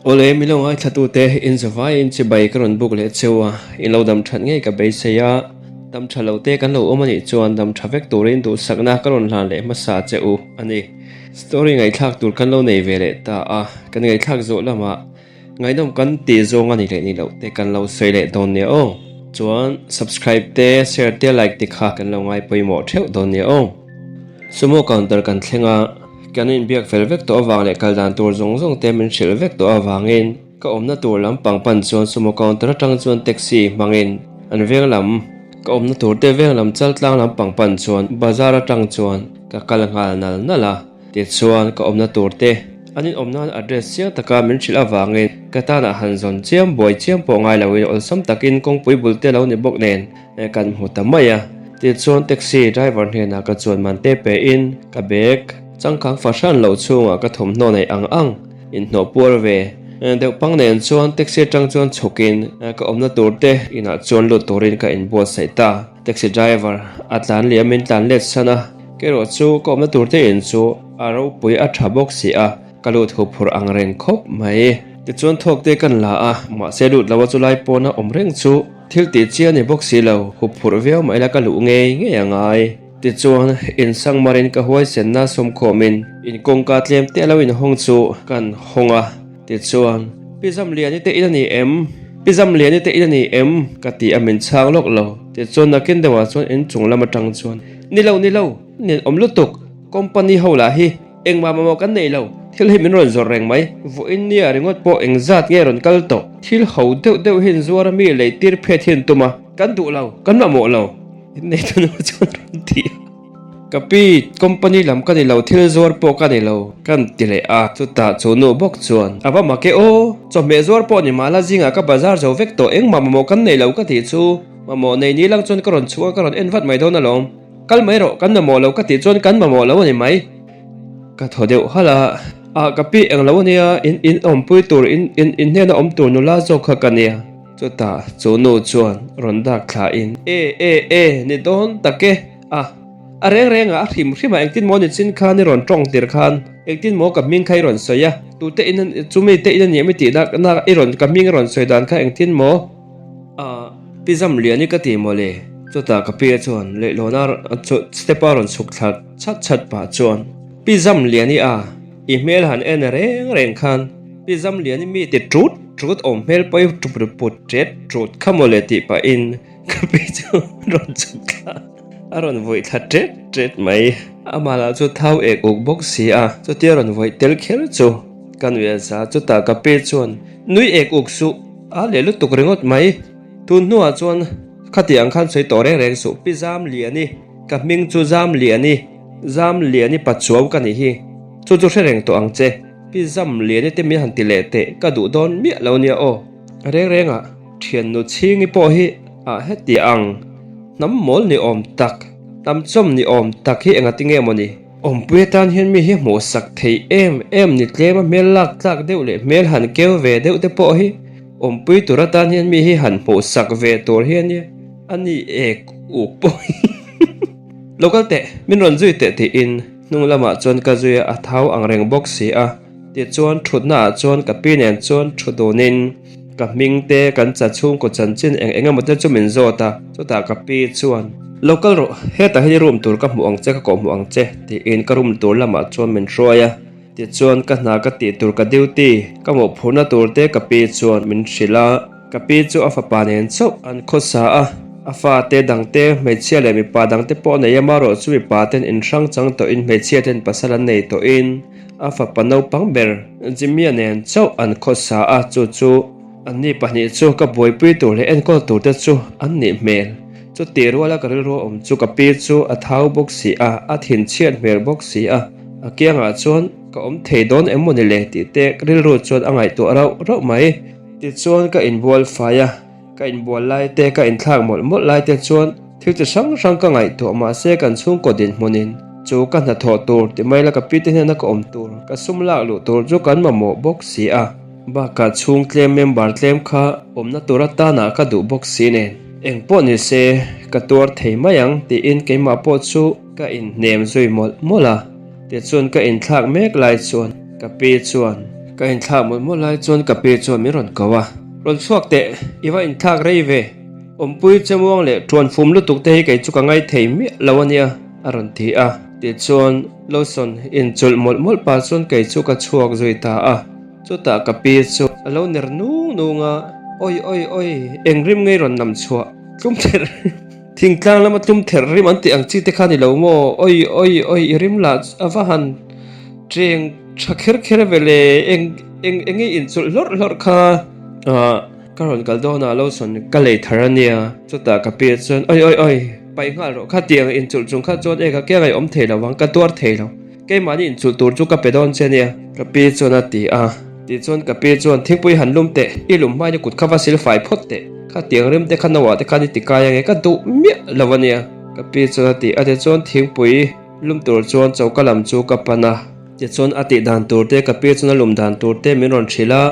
Awle, mi lo ngaithlatute in zavaiin chibai ka rawn buk leh cheu a, in lo dam that ngei ka beisei a, dam tha lo te kan lo awm a nih chuan dam tha vek turin duhsakna ka rawn hlan leh hmasa che u a ni. Story ngaihthlak tur kan lo nei ve leh ta a, kan ngaihthlak zawh lamah Ngaihnawm kan tih zawng a ni leh ni loh te kan lo sawi leh dawn nia aw. Chuan subscribe te, share te, like te kha kan lo ngai pawimawh theuh dawn nia aw. Sumo counter kan thleng a, kan inbiak fel vek tawh avang leh kal dan tur zawng zawng te min hrilh vek tawh avangin ka awmna tur lampang pan chuan sumo counter atang chuan taxi hmangin an veng lam ka awmna tur te veng lam chaltlang lampang pan chuan bazar atang chuan ka kal nghal nal nal a. Tichuan, ka awmna tur te, an inawm nan address chiang taka min hrilh avangin ka tanah han zawn chiam buai chiam pawh ngai loin awlsam takin kawngpui bul te lo ni bawk nen kan hmu ta mai a. Tichuan, taxi driver hnenah ka chuan man te pein ka bag changkang fahran loh chhungah ka thawmhnaw neih ang ang inhnawh puar ve deuh pang nen chuan taxi atang chuan chhukin ka awmna tur te inah chuan lut turin ka inbuatsaih ta. Taxi driver a tlan liamin tlan let san a, kerawh chu ka awmna tur te in chu a ropui a tha bawk si a, ka lut hu phurh ang reng khawp mai. Tichuan thawk te kan la a, mahse lut lo a chu lai pawna awm reng chu thil tih chi a ni bawk si lo, hu phurh viau mah ila ka luh ngei ngei a ngai. Tichuan insang marin ka huaisenna sawmkhawmin in kawngka tlem te a lo inhawng chu kan hawng a. Tichuan, Pi Zamliani te in a ni em? Pi Zamliani te in a ni em? Ka ti a, min chhang lawk lo. Tichuan, nakin deuhah chuan inchung lam atang chuan, Ni lo, ni lo, nen awm lutuk, company ho lah hi engmah mamawh kan nei lo, thil hi min rawn zawrh reng mai, vawiin nia ringawt pawh engzat nge rawn kal tawh, thil ho deuh deuh hian zuar a mi lei tir phet hian tum a, kan duh lo, kan mamawh lo, innei tu nu chuan rawn ti a. Ka pi, company lam ka ni lo, thil zuar pawh ka ni lo, kan ti leh a, chutah chu nu bawk chuan, A va mak e aw, chawhmeh zuar pawh ni mahla zingah ka bazar zo vek tawh, engmah mamawh kan nei lo ka tih chu, mamawh nei ni lang chuan ka rawn chhuah a, ka rawn en vat mai dawn alawm, kal mai rawh, kan mamawh lo ka tih chuan kan mamawh lo a ni mai. Ka thaw deuh halh a, Ah ka pi eng lo a nia, in in awmpui tur, in in in hnena awm tur nula zawk kha ka nia. Chutah chu nu chuan rawn dak thlain, E e e, ni dawn tak e. A, a reng reng ah a hrim hrim a, engtin maw nichin khan i rawn tawng tir khan, engtin maw ka hming kha i rawn sawi a, tute in chumi te in a ni em i tih nak nak i rawn ka hming i rawn sawi dan kha engtin maw a pi zam lian i ka ti maw le, chutah ka pi chuan leihlawn a step a rawn chhuk thla chhat chhat pah chuan pi zam lian i a i hmel han en reng reng khan pi zam lian i mi ti tut tut awm hmel pawh i put tet tut kha maw le tih pahin Ka pi chu rawn chhuk thla a rawn vawih thla ṭet ṭet mai. Amah lah chu thau ek uk bawk si a, chutia rawn vawih tel kher chu ka nui a za. Chutah ka pi chuan nui ek uk suh a leh lutuk ringawt mai. Tun hnuah chuan khati ang khan sawi tawh reng reng suh, Pi Zamliani, ka hming chu Zamliani, Zamliani Pachuau ka nih hi, chu chu hre reng tawh ang che. Pi Zamliani te min han ti leh teh, ka duh dawn miah lo nia aw. Reng rengah. Thiannu chhingi pawh hi ah heti ang hnam mawl ni awm tak, hnam chawm ni awm tak hi engati nge maw ni? Awmpui atan hian mi hi hmuh sak thei em em ni tlem a hmel lak tlak deuh leh hmel han keu ve deuh te pawh hi awmpui tur atan hian mi hi han hmuh sak ve tur hi a nia, a ni ek uk pawh hi lo kal teh min rawn zui teh tiin hnung lamah chuan ka zui a, a thau ang reng bawk si a. Tichuan thutna ah chuan ka pi nen chuan thu dunin ka hming te kan cha chhungkaw chanchin eng eng emaw te chu min zawt a, chutah ka pi chuan, Lo kal rawh, hetah hian i room tur ka hmuh ang che ka kawhhmuh ang che tiin ka room tur lamah chuan min hruai a, tichuan ka hna ka tih tur ka duty ka mawhphurhna tur te ka pi chuan min hrilh a, ka pi chu a fapa nen chauh an khawsa a, a fate dangte hmeichhia leh mipa dangte pawh a nei a, marawh chu mipa ten inhrang chang tawhin hmeichhia ten pasal an nei tawhin. A fapa naupang ber Jimmy-a nen chauh an khawsa a, chu chu anni pahnih chu ka buaipui tur leh enkawl tur te chu an nih hmel. Chuti ruala ka rilru awm chu ka pi chu a thau bawk si a, a thinchhiat hmel bawk si a, a kiangah chuan ka awm thei dawn em maw ni le tih te rilru chuan a ngaihtuah rauh rauh mai. Tichuan ka inbual fai a. Ka inbual lai te, ka inthlak mawlh mawlh lai te chuan thil chi hrang hrang ka ngaihtuah mahse kan chhungkaw dinhmunin chu ka hnathawh tur ti mai la ka pi te hnena ka awm tur, ka sum lak luh tur chu kan mamawh bawk si a. Bakah chhung tlem member tlem kha awmna tur atanah ka duh bawk si nen. Engpawh ni se ka tuar thei mai ang tiin keimah pawh chu ka inhnem zui mawlh mawlh a. Tichuan ka inthlak mek lai chuan ka pi chuan. Ka inthlak mawlh mawlh lai chuan ka pi chuan min rawn ko a, Rawn chhuak teh, i va inthlak rei ve. Awmpui chemuang leh ṭuan fum lutuk te hi kei chu ka ngai thei miah lo a nia, a rawn ti a. Tichuan, lotion inchulh mawlh mawlh pah chuan kei chu ka chhuak zui ta a. Chutah ka pi chu a lo ner nung nung a, Awi awi awi, eng rim ngei rawn nam chhuah? Tlum therh rim, thingtlang lama tlum therh rim an tih ang chi te kha ni lo maw? Awi awi awi, i rim lah a va han cheng tha kher kher ve le, eng eng eng nge inchulh hlawrh hlawrh kha? Ah, ka rawn kal dawn a, lotion ka lei thar a nia. Chutah ka pi chuan, Awi awi awi, paih nghal rawh kha tiang inchulh chung kha chuan e ka ke ngaihawm thei lo ang, ka tuar thei lo. Keimahni inchulh tur chu ka pe dawn che nia, ka pi chuan a ti a. Tichuan ka pi chuan, Thingpui han lum teh, i lum hmain i kut kha va sil fai phawt teh. Khatiang rim te kha noah te khan i ti kai ange, ka duh miah lo a nia, ka pi chuan a ti a. Tichuan thingpui lum tur chuan choka lam chu ka pan a. Tichuan a tih dan tur te, ka pi chuan a lum dan tur te min rawn hrilh a.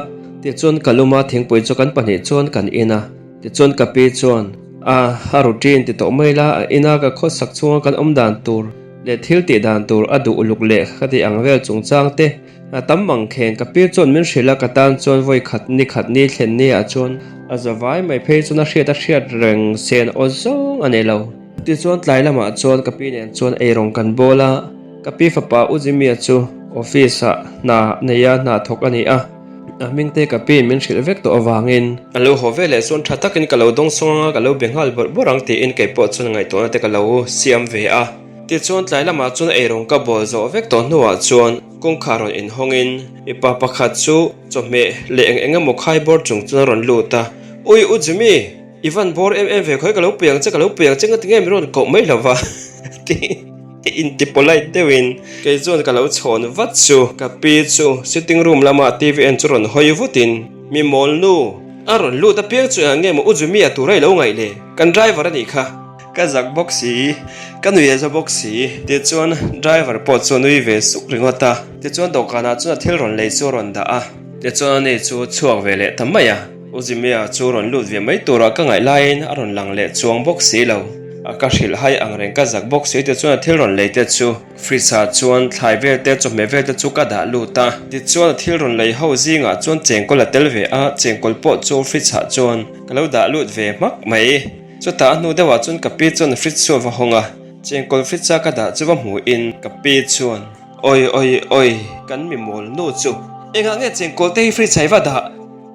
Tichuan ka lum a, thingpui chu kan pahnih chuan kan in a. Tichuan ka pi chuan, A, a routine ti tawh mai la, a ina ka khawsak chhunga kan awm dan tur. Leh thil tih dan tur a duh uluk leh ka tih ang vel chungchang te a tam mang kheng ka pi chuan min hrilh a, ka tan chuan vawi khat ni khat ni thlen ni ah chuan a za vai mai phei chuan a hriat a hriat reng sen aw zawng a nei lo. Tichuan tlai lamah chuan ka pi nen chuan eirawng kan bawl a, ka pi fapa U Jimmy-a chu office ah hna nei a hna thawk a ni a. A hming te ka piin min hrilh vek tawh avangin. A lo haw ve leh chuan tha takin ka lo dawng sawng anga ka lo be nghal bawrh bawrh ang tiin kei pawh chuan ngaihtuahna te ka lo siam ve a. Tichuan tlai lamah chuan eirawng ka bawl zawh vek tawh hnuah chuan kawngkhar rawn inhawngin mipa pakhat chu chawhmeh leh eng eng emaw khai bawr chung chuan a rawn lut a, Ui U Jimmy! I van bawr em em ve khawi ka lo pui ang che ka lo pui ang che nga tinge min rawn koh mai lo va tiin inti polite deuhin kei chuan ka lo chhawn vat chu ka pi chu sitting room lama TV en chu rawn hawi vutin mi mawl nu a rawn lut apiang chu engah nge maw u Jimmy-a tura i lo ngaih le kan driver a nih kha ka zak bawk si ka nui a za bawk si tichuan driver pawh chu a nui ve suk ringawt a tichuan dawhkanah chuan a thil rawn lei chu a rawn dah a tichuan ani chu chhuak ve leh ta mai a. U Jimmy-a chu rawn lut ve mai turah ka ngaih laiin a rawn lang leh chuang bawk si lo. A ka hrilh hai ang reng ka zak bawk si te chuan a thil rawn lei te chu fridge ah chuan thlai vel te chawhmeh vel te chu ka dah lut a. Tichuan a thil rawn lei ho zingah chuan chengkawl a tel ve a, chengkawl pawh chu fridge ah chuan ka lo dah lut ve hmak mai. Chutah a hnu deuhah chuan ka pi chuan fridge chu a va hawng a, chengkawl fridge a ka dah chu va hmuhin ka pi chuan Awi awi awi kan mi mawl nu chu engah nge chengkawl te hi fridge ah i va dah?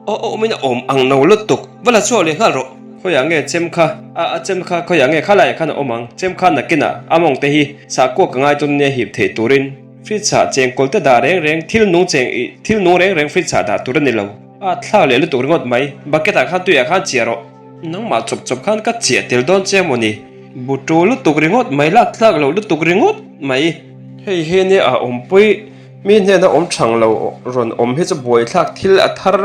Aw aw awmin a awm ang no lutuk, va la chhuak leh nghal rawh. Khawiah nge chem kha? A a chem kha khawiah nge kha laiah khan a awm ang? Chem kha nakinah a mawng te hi sahkuak ka ngai dawn nia hip theih turin fridge ah chengkawl te dah reng reng thil nung cheng ih thil nung reng reng fridge ah dah tur a ni lo. A thlak leh lutuk ringawt mai, bucket ah khan tuiah khan chiah rawh. Nangmah chawp chawp khan ka chiah tel dawn che maw ni? Butu lutuk ringawt mai lak tlak loh lutuk ringawt mai. Hei hi nia a awmpui. Mi hnena awm thang lo rawn awm hi chu buaithlak thil a thar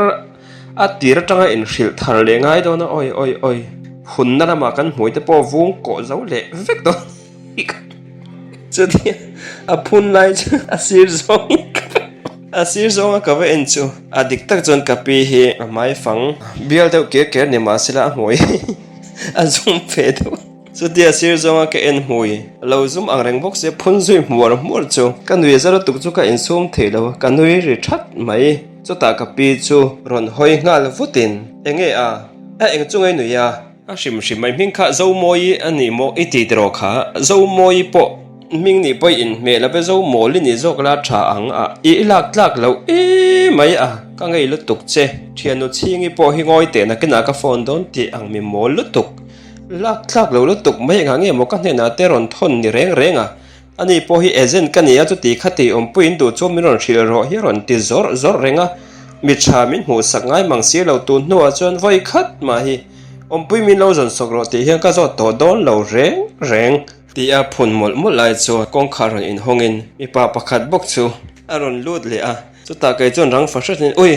a tir atanga inhrilh thar leh ngai dawn a, awi awi awi hunna lamah kan hmui te pawh vung kawh zo leh vek dawn chutia a phun lai chu a sir zawng a sir zawnga ka va en chu a dik tak chuan ka pi hi a hmai fang bial deuh kir ker ni mahsela a hmui a zum ve deuh. Chutia sir zawnga ka en hmui lo zum ang reng bawk sia phun zui hmuar hmuar chu ka nui za lutuk chu ka insum thei lo ka nui ri that mai. Chutah ka pi chu rawn hawi nghal vutin enge a a eng chu ngei nui a? A hrim hrim mai hming kha Zomawi a ni maw i ti tiraw kha Zomawi pawh hming nih pawh i inhmeh lo ve Zomawl i nih zawk la tha ang a i lak tlak loh e mai a ka ngei lutuk che thiannu chhingi pawh hi ngawi teh nakinah ka phone dawn tih ang mi mawl lutuk. Lak tlak lo lutuk mai engah nge maw ka hnenah te rawn thawn ni reng reng a, ani pawh hi agent ka ni a chuti kha tih awmpuiin duh chuan min rawn hrilh rawh hi a rawn ti zawrh zawrh reng a, mi tha min hmuhsak ngai mang si lo tun hnuah chuan vawi khat mah hi awmpui min lo zawn sawk rawh tih hian ka zawt tawh dawn lo reng reng. Tih a phun mawlh mawlh lai chuan kawngkhar rawn inhawngin mipa pakhat bawk chu a rawn lut leh a, chutah kei chuan rang fa hretin Ui!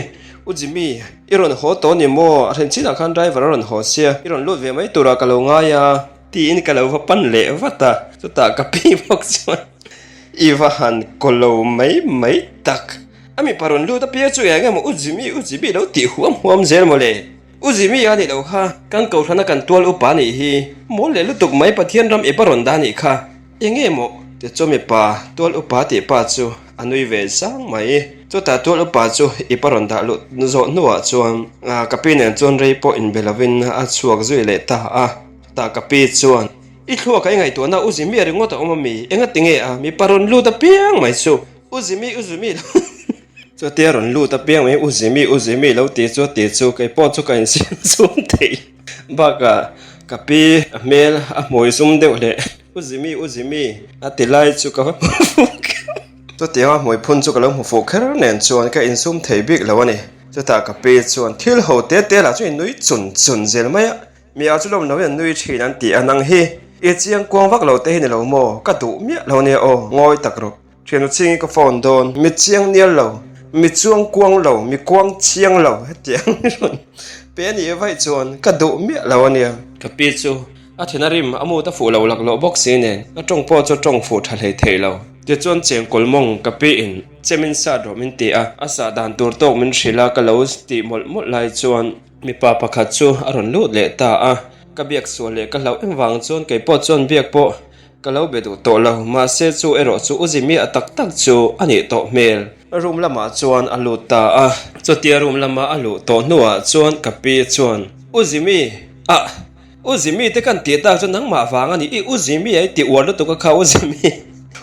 U Jimmy, i rawn haw tawh ni maw? A then chinah khan driver a rawn haw sia, i rawn lut ve mai turah ka lo ngai a, tiin ka lo va pan leh vat a, chutah ka pi bawk chuan i va han kaw lo mai mai tak. A mipa rawn lut apiang chu eng emaw U Jimmy, U Jimmy lo tih huam huam zel maw le? U Jimmy a nih loh kha, kan kohhrana kan tual upa nih hi, mawl leh lutuk mai Pathian ram ep a rawn dah nih kha. Enge maw? Tichuan mipa tual upa tih pa chu a nui ve zang mai. Chutah tual upa chu ip a rawn dah luh zawh hnuah chuan ka pi nen chuan rei pawh inbe lovin a chhuak zui leh ta a. Chutah ka pi chuan, I thluak a i ngaihtuahna u Zimi a ringawt a awm a mi? Engati nge a? Mipa rawn lut apiang mai chu U Zimi, U Zimi lo Chutia rawn lut apiang mai U Zimi, U Zimi lo ti chu a ti chu kei pawh chu ka insiam chhung thei. Bakah ka pi a hmel a hmui zum deuh leh U Zimi, U Zimi a ti lai chu ka va hmu fuh kher. Chutianga hmui phun chu ka lo hmu fuh kher nen chuan ka insum thei bik lo a ni. Chutah ka pi chuan thil ho te te lah chu i nui chun chun zel mai a, mi ah chu lawm lo in an nui thin an ti a, nang hi i chiang kuang vak lo te hi ni lo maw? Ka duh miah lo nia aw, ngawi tak rawh. Thiannu ching i ka phone dawn, mi chiang nial lo, mi chuang kuang lo, mi kuang chiang lo hetiang i rawn pe a nih vaih chuan ka duh miah lo a nia. Ka pi chu a thin a rim a mut a fuh lo lak loh bawk si nen a tawng pawh chu a tawng fuh tha hlei thei lo. Tichuan chengkawl mawng ka pi in chem in sat rawh min ti a, a sah dan tur tawk min hrilh a ka lo tih mawlh mawlh lai chuan mipa pakhat chu a rawn lut leh ta a, ka biak sual leh ka hlauh em vang chuan keipawh chuan biak pawh Ka lo be duh tawh lo, mahse chu erawh chu u Zimi a tak tak chu a nih tawh hmel. Room lamah chuan a lut ta a, chutia room lama a luh tawh hnuah chuan ka pi chuan, U Zimi, ah, U Zimi te kan tih tak chu nangmah vang a ni, i U Zimi a i ti uar lutuk a kha U Zimi,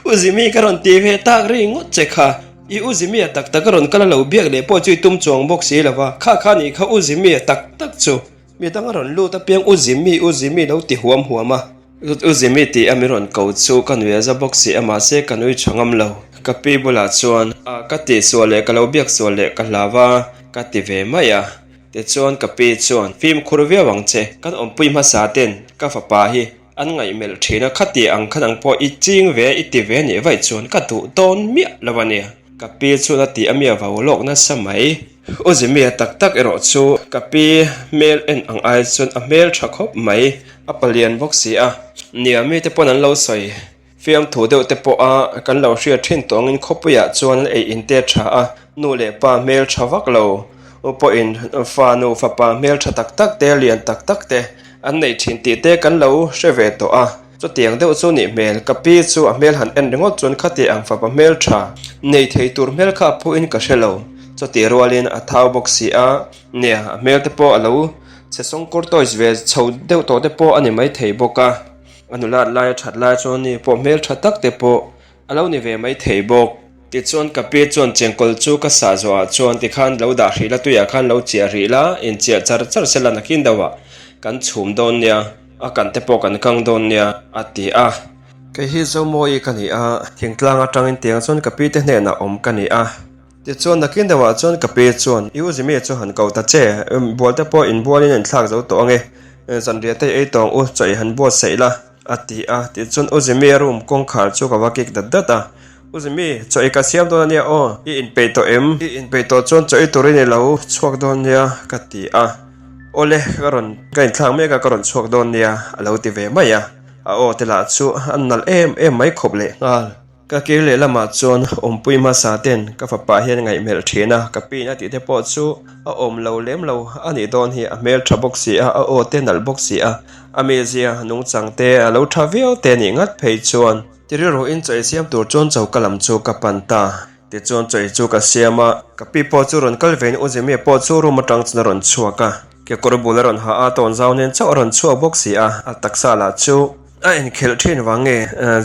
U Zimi ka rawn ti ve tak ri ngawt che kha, i U Zimi a tak tak a rawn kal a lo biak leh pawh chu i tum chuang bawk si lo va, kha kha nih kha U Zimi a tak tak chu. Mi dang a rawn lut apiang U Zimi, U Zimi lo ti huam huam a. U Zimi tih a mi rawn ko chu ka nui a za bawk si a mahse ka nui tha ngam lo. Ka pi bulah chuan a ka tih sual leh ka lo biak sual leh ka hlau a ka ti ve mai a. Tichuan ka pi chuan fimkhur viau ang che kan awmpui hmasa ten ka fapa hi An ngaihmelh thin a, khati ang khan ang pawh i ching ve i ti ve nih vaih chuan ka duh dawn miah lo a nia. Ka pi chuan a tih a mi a vau lawk nasa mai. U Zimia tak tak erawh chu ka pi hmel en ang ai chuan a hmel tha khawp mai, a palian bawk si a. Nia mite pawn an lo sawi fiamthu deuh te pawh a kan lo hriat thin tawh angin khawpuiah chuan an ei in te tha a, nu leh pa hmel tha vak lo pawhin fa nu fapa hmel tha tak tak te lian tak tak te An neih thin tih te kan lo hre ve tawh a, chutiang deuh chu nih hmel, ka pi chu a hmel han en ringawt chuan khati ang fapa hmel tha nei thei tur hmel kha a phuhin ka hre lo, chutih rualin a thau bawk si a, nia a hmel te pawh a lo chhe sawngkawr toys ve chho deuh tawh te pawh a ni maithei bawk a, a nulat lai a that lai chuan ni pawh hmel tha tak te pawh A lo ni ve mai thei bawk. Tichuan ka pi chuan chengkawl chu ka sah zawhah chuan tikhan lo dah hrih la, tuiah khan lo chiah hrih la, inchiah char char sela nakin deuhah kan chhum dawn nia, a kan te pawh kan kang dawn nia, a ti a. Kei hi Zomawi ka ni a, thingtlang atangin tiang chuan ka pi te hnenah awm ka ni a. Tichuan nakin deuhah chuan ka pi chuan, I u Zimi chu han ko ta che, bual te pawh inbualin a inthlak zo tawh ange, zanriah te i ei tawng u, chaw i han buatsaih la. A ti a, tichuan U Zimi a room kawngkhar chu ka va kik dat dat a. U Zimi, chaw ei ka siam dawn a nia aw, i inpeih tawh em? I inpeih tawh chuan chaw ei tur i ni lo, chhuak dawn nia ka ti a. Awle, ka rawn ka inthlak mek a, ka rawn chhuak dawn nia a lo ti ve mai a. A aw te lah chu a nalh em em mai khawp leh nghal. Ka kir leh lamah chuan awmpui hmasa ten ka fapa hian ngaihmelh thin a, ka pin a tih te pawh chu a awm lo lem lo a nih dawn hi, a hmel tha bawk si a, a aw te nalh bawk si a, a mizia nungchang te a lo tha viau te nih ngat phei chuan ti rilruin chaw ei siam tur chuan choka lam chu ka pan ta. Tichuan chaw ei chu ka siam a, ka pi pawh chu rawn kal vein U Zimia pawh chu room atang chuan a rawn chhuak a, kekawr bul a rawn ha a, tawnzau nen chauh a rawn chhuak bawk si a, a taksa lah chu A inkhelh thin vang nge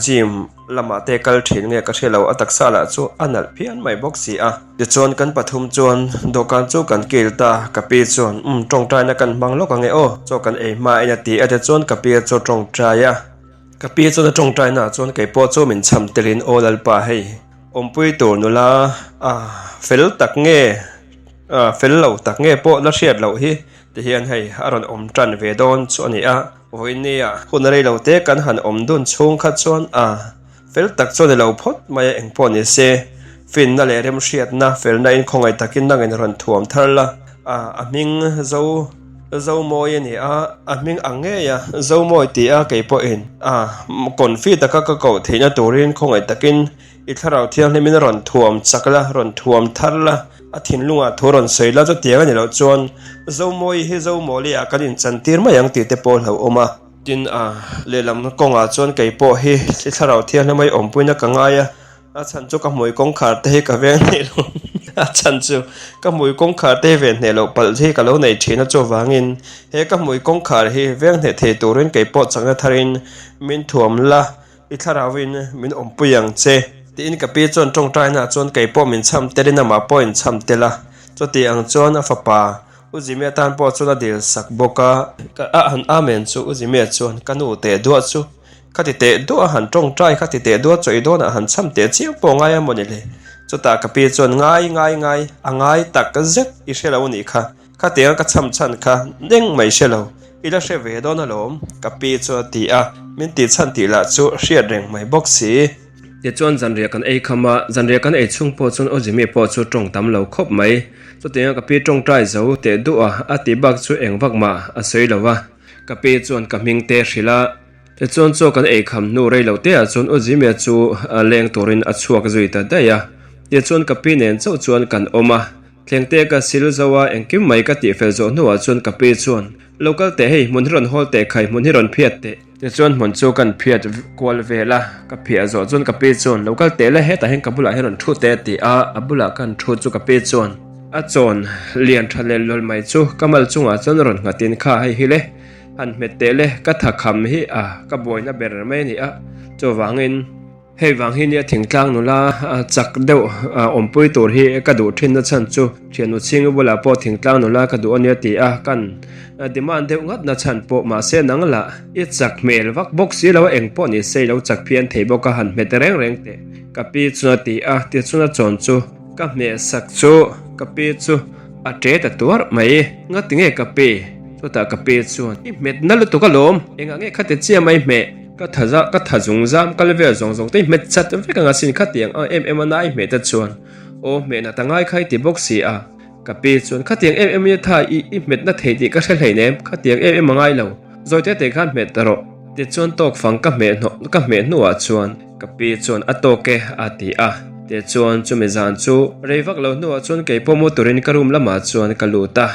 gym lamah te kal thin nge ka hre lo, a taksa lah chu a nalh phian mai bawk si a. Tichuan kan pathum chuan dawhkan chu kan kil ta, ka pi chuan umm tawngtaina kan hmang lawk ange aw, chaw kan ei hma in a ti a tichuan ka pi chu a tawngtai a. Ka pi chuan a tawngtaina ah chuan kei pawh chu min cham telin aw Lalpa hei awmpui tur nula a fel tak nge fel lo tak nge pawh la hriat loh hi Ti hian hei a rawn awm tan ve dawn chu a ni a, vawinia hun rei lo te kan han awm dun chhung kha chuan a fel tak chu a ni lo phawt mai a, engpawh ni se finna leh remhriatna felna in khawngaih takin nangin rawn thuam thar la, a a hming zo Zomawi a ni a, a hming ang ngei a Zomawi ti a kei pawhin a confi taka ka koh theihna turin khawngaih takin I thlarau thianghlimin a rawn thuam chak la, rawn thuam thar la, a thinlungah thu rawn sawi la, chutiang a ni loh chuan Zomawi hi Zomawli ah kan inchantir mai ang tih te pawh hlauhawm a. Tin, a lehlam kawngah chuan kei pawh hi i thlarau thianghlim a i awmpuina ka ngai a, a chhan chu ka hmui kawngkhar te hi ka veng theih lo. A chhan chu ka hmui kawngkhar te ve hneh loh palh hi ka lo nei thin a, chuvangin he ka hmui kawngkhar hi veng hneh thei turin kei pawh chakna tharin min thuam la, i thlarauin min awmpui ang che. Tiin ka pi chuan tawngtainaah chuan kei pawh min chham telin amah pawh in chham tel a, chuti ang chuan a fapa U Jimmy atan pawh chuan a dil sak bawk a. Ka a han amen chu U Jimmy chuan ka nu teh duah chu Ka ti teh duah a han tawngtai kha ti teh duah chaw i dawnah han chham teh chiang pawh ngai a maw ni le? Chutah ka pi chuan ngai ngai ngai a ngai tak zet i hre lo nih kha, khatianga ka chham chhan kha neng mai hre lo, i la hre ve dawn alawm ka pi chuan a ti a, min tih chhan tih lah chu hriat reng mai bawk si. Tichuan zanriah kan ei kham a, zanriah kan ei chhung pawh chuan Ojimi pawh chu tawng tam lo khawp mai. Chutianga ka pi tawngtai zo teh duh a, a tih bak chu eng vak mah a sawi lo a. Ka pi chuan ka hming te hrilh a. Tichuan chaw kan ei kham hnu rei lo te ah chuan U Jimmy-a chu leng turin a chhuak zui ta daih a. Tichuan ka pi nen chauh chuan kan awm a. Thleng te ka sil zo a, engkim mai ka tihfel zawh hnuah chuan ka pi chuan, Lo kal teh hei, hmun hi rawn hawl teh khai, hmun hi rawn phiat teh. Tichuan hmun chu kan phiat kual vel a, ka phiah zawh chuan ka pi chuan, Lo kal teh le, hetah hian ka bulah hian rawn thu teh a ti a, a bulah kan thu chu ka pi chuan a chawn lian tha lel lawl mai chu ka mal chungah chuan rawn nghatin kha hei hi le. Han hmet teh le, ka tha kham hi a, ka buaina ber mai a ni a, chuvangin hei vang hi nia thingtlang nula chak deuh awmpui tur hi ka duh thin na chhan chu thiannu chhinga bulah pawh thingtlang nula ka duh a nia ti a, kan demand deuh ngat na chhan pawh mahse nang lah i chak hmel vak bawk si lo a, eng pawh ni se i lo chak phian thei bawk a, han hmet reng reng teh ka pi chuan a ti a, tichuan a chawn chu ka hmeh sak chu ka pi chu a ṭe ta tuar mai, ngatinge ka pi? Chutah ka pi chuan, I hmet na lutuk alawm, engah nge khati chiah mai hmeh? Ka tha za, ka tha zung zam kal vel zawng zawng te i hmet chat vek ang asin khatiang ang em em a na i hmeh te chuan aw hmeh nat a ngai kha i ti bawk si a. Ka pi chuan, Khatiang em em in tha i i hmet na thei tih ka hre hleinem, khatiang em em a ngai lo, zawi te te khan hmet ta rawh. Tichuan tawk fang ka hmeh hnawh ka hmeh hnuah chuan ka pi chuan a tawk e a ti a. Tichuan chumi zan chu rei vak lo hnuah chuan keipawh mu turin ka room lamah chuan ka lut a.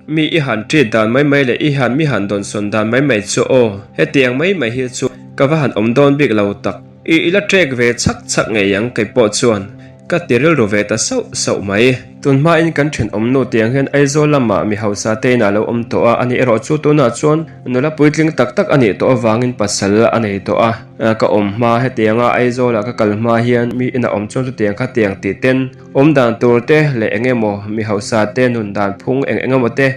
Mi i han treat dan mai mai leh i han mi han dawnsawn dan mai mai chu aw, hetiang mai mai hi chu ka va han awm dawn bik lo tak. I i la trek ve chhak chhak ngei ang kei pawh chuan ka ti rilru ve ta sauh sauh mai. Tun hmain kan thenawm nu tiang hian Aizawl lamah mi hausa te inah lo awm tawh a, ani erawh chu tunah chuan nula puitling tak tak a nih tawh avangin pasal a nei tawh a. Ka awm hma hetianga Aizawlah ka kal hma hian mi inah awm chuan chutiang khatiang tih ten Awm dan tur te leh eng emaw mi hausa te nun dan phung eng eng emaw te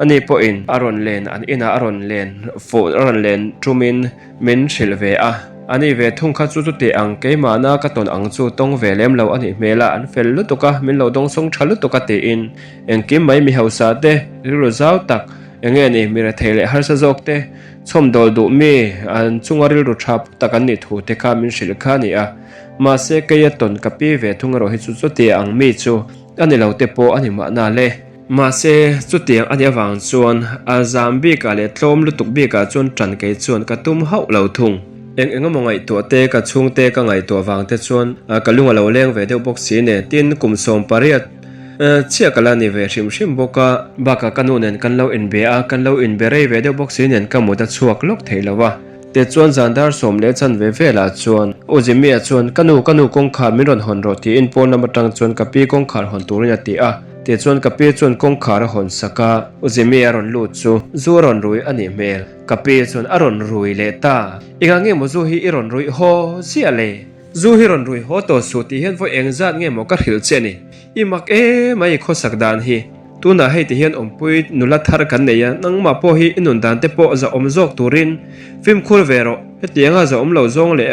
ani pawhin a rawn len an inah a rawn len fuh a rawn len tumin min hrilh ve a. Ani ve thung kha chu chuti ang keimahna ka tawn ang chu tawng ve lem lo a nih hmel a, an fel lutuk a, min lo dawngsawng tha lutuk a tiin engkim mai mi hausa te rilru zau tak eng nge ni mi rethei leh harsa zawk te chhawmdawl duh mi an chunga rilru tha tak an nih thu te kha min hrilh kha a ni a. Mahse kei a tawn ka pi ve thung erawh hi chu chutiang ang mi chu a ni lo te pawh a ni mahna le. Mahse chutiang a nih avang chuan a zam bikah leh tlawm lutuk bikah chuan tan kei chuan ka tum hauh lo thung. Eng eng emaw ngaihtuah te ka chhungte ka ngaihtuah vang te chuan ka lung a lo leng ve deuh bawk si nen tin kum 18 chiah ka la ni ve hrim hrim bawk a. Bakah ka nu nen kan lo inbe a, kan lo inbe rei ve deuh bawk si nen ka mut a chhuak lawk thei lo a. Tichuan zan dar 10 chanve velah chuan U Jimmy-a chuan, Ka nu, ka nu kawngkhar min rawn hawn rawh tiin pawn lam atang chuan ka pi kawngkhar hawn turin a ti a. Tichuan ka pi chuan kawngkhar a hawn sak a, U Jimmy-a rawn lut chu zu a rawn rui a nih hmel. Ka pi chuan a rawn rui leh ta. Engah nge maw zu hi i rawn ruih haw ziah le? Zu hi rawn rui haw tawh suh tih hian vawi eng zat nge maw ka hrilh che ni? I mak em a i khawsak dan hi. Tunah hei ti hian awmpui nula thar kan nei a, nangmah pawh hi i nun dan te pawh zahawm zawk turin fimkhur ve rawh. Hetianga zahawm lo zawng leh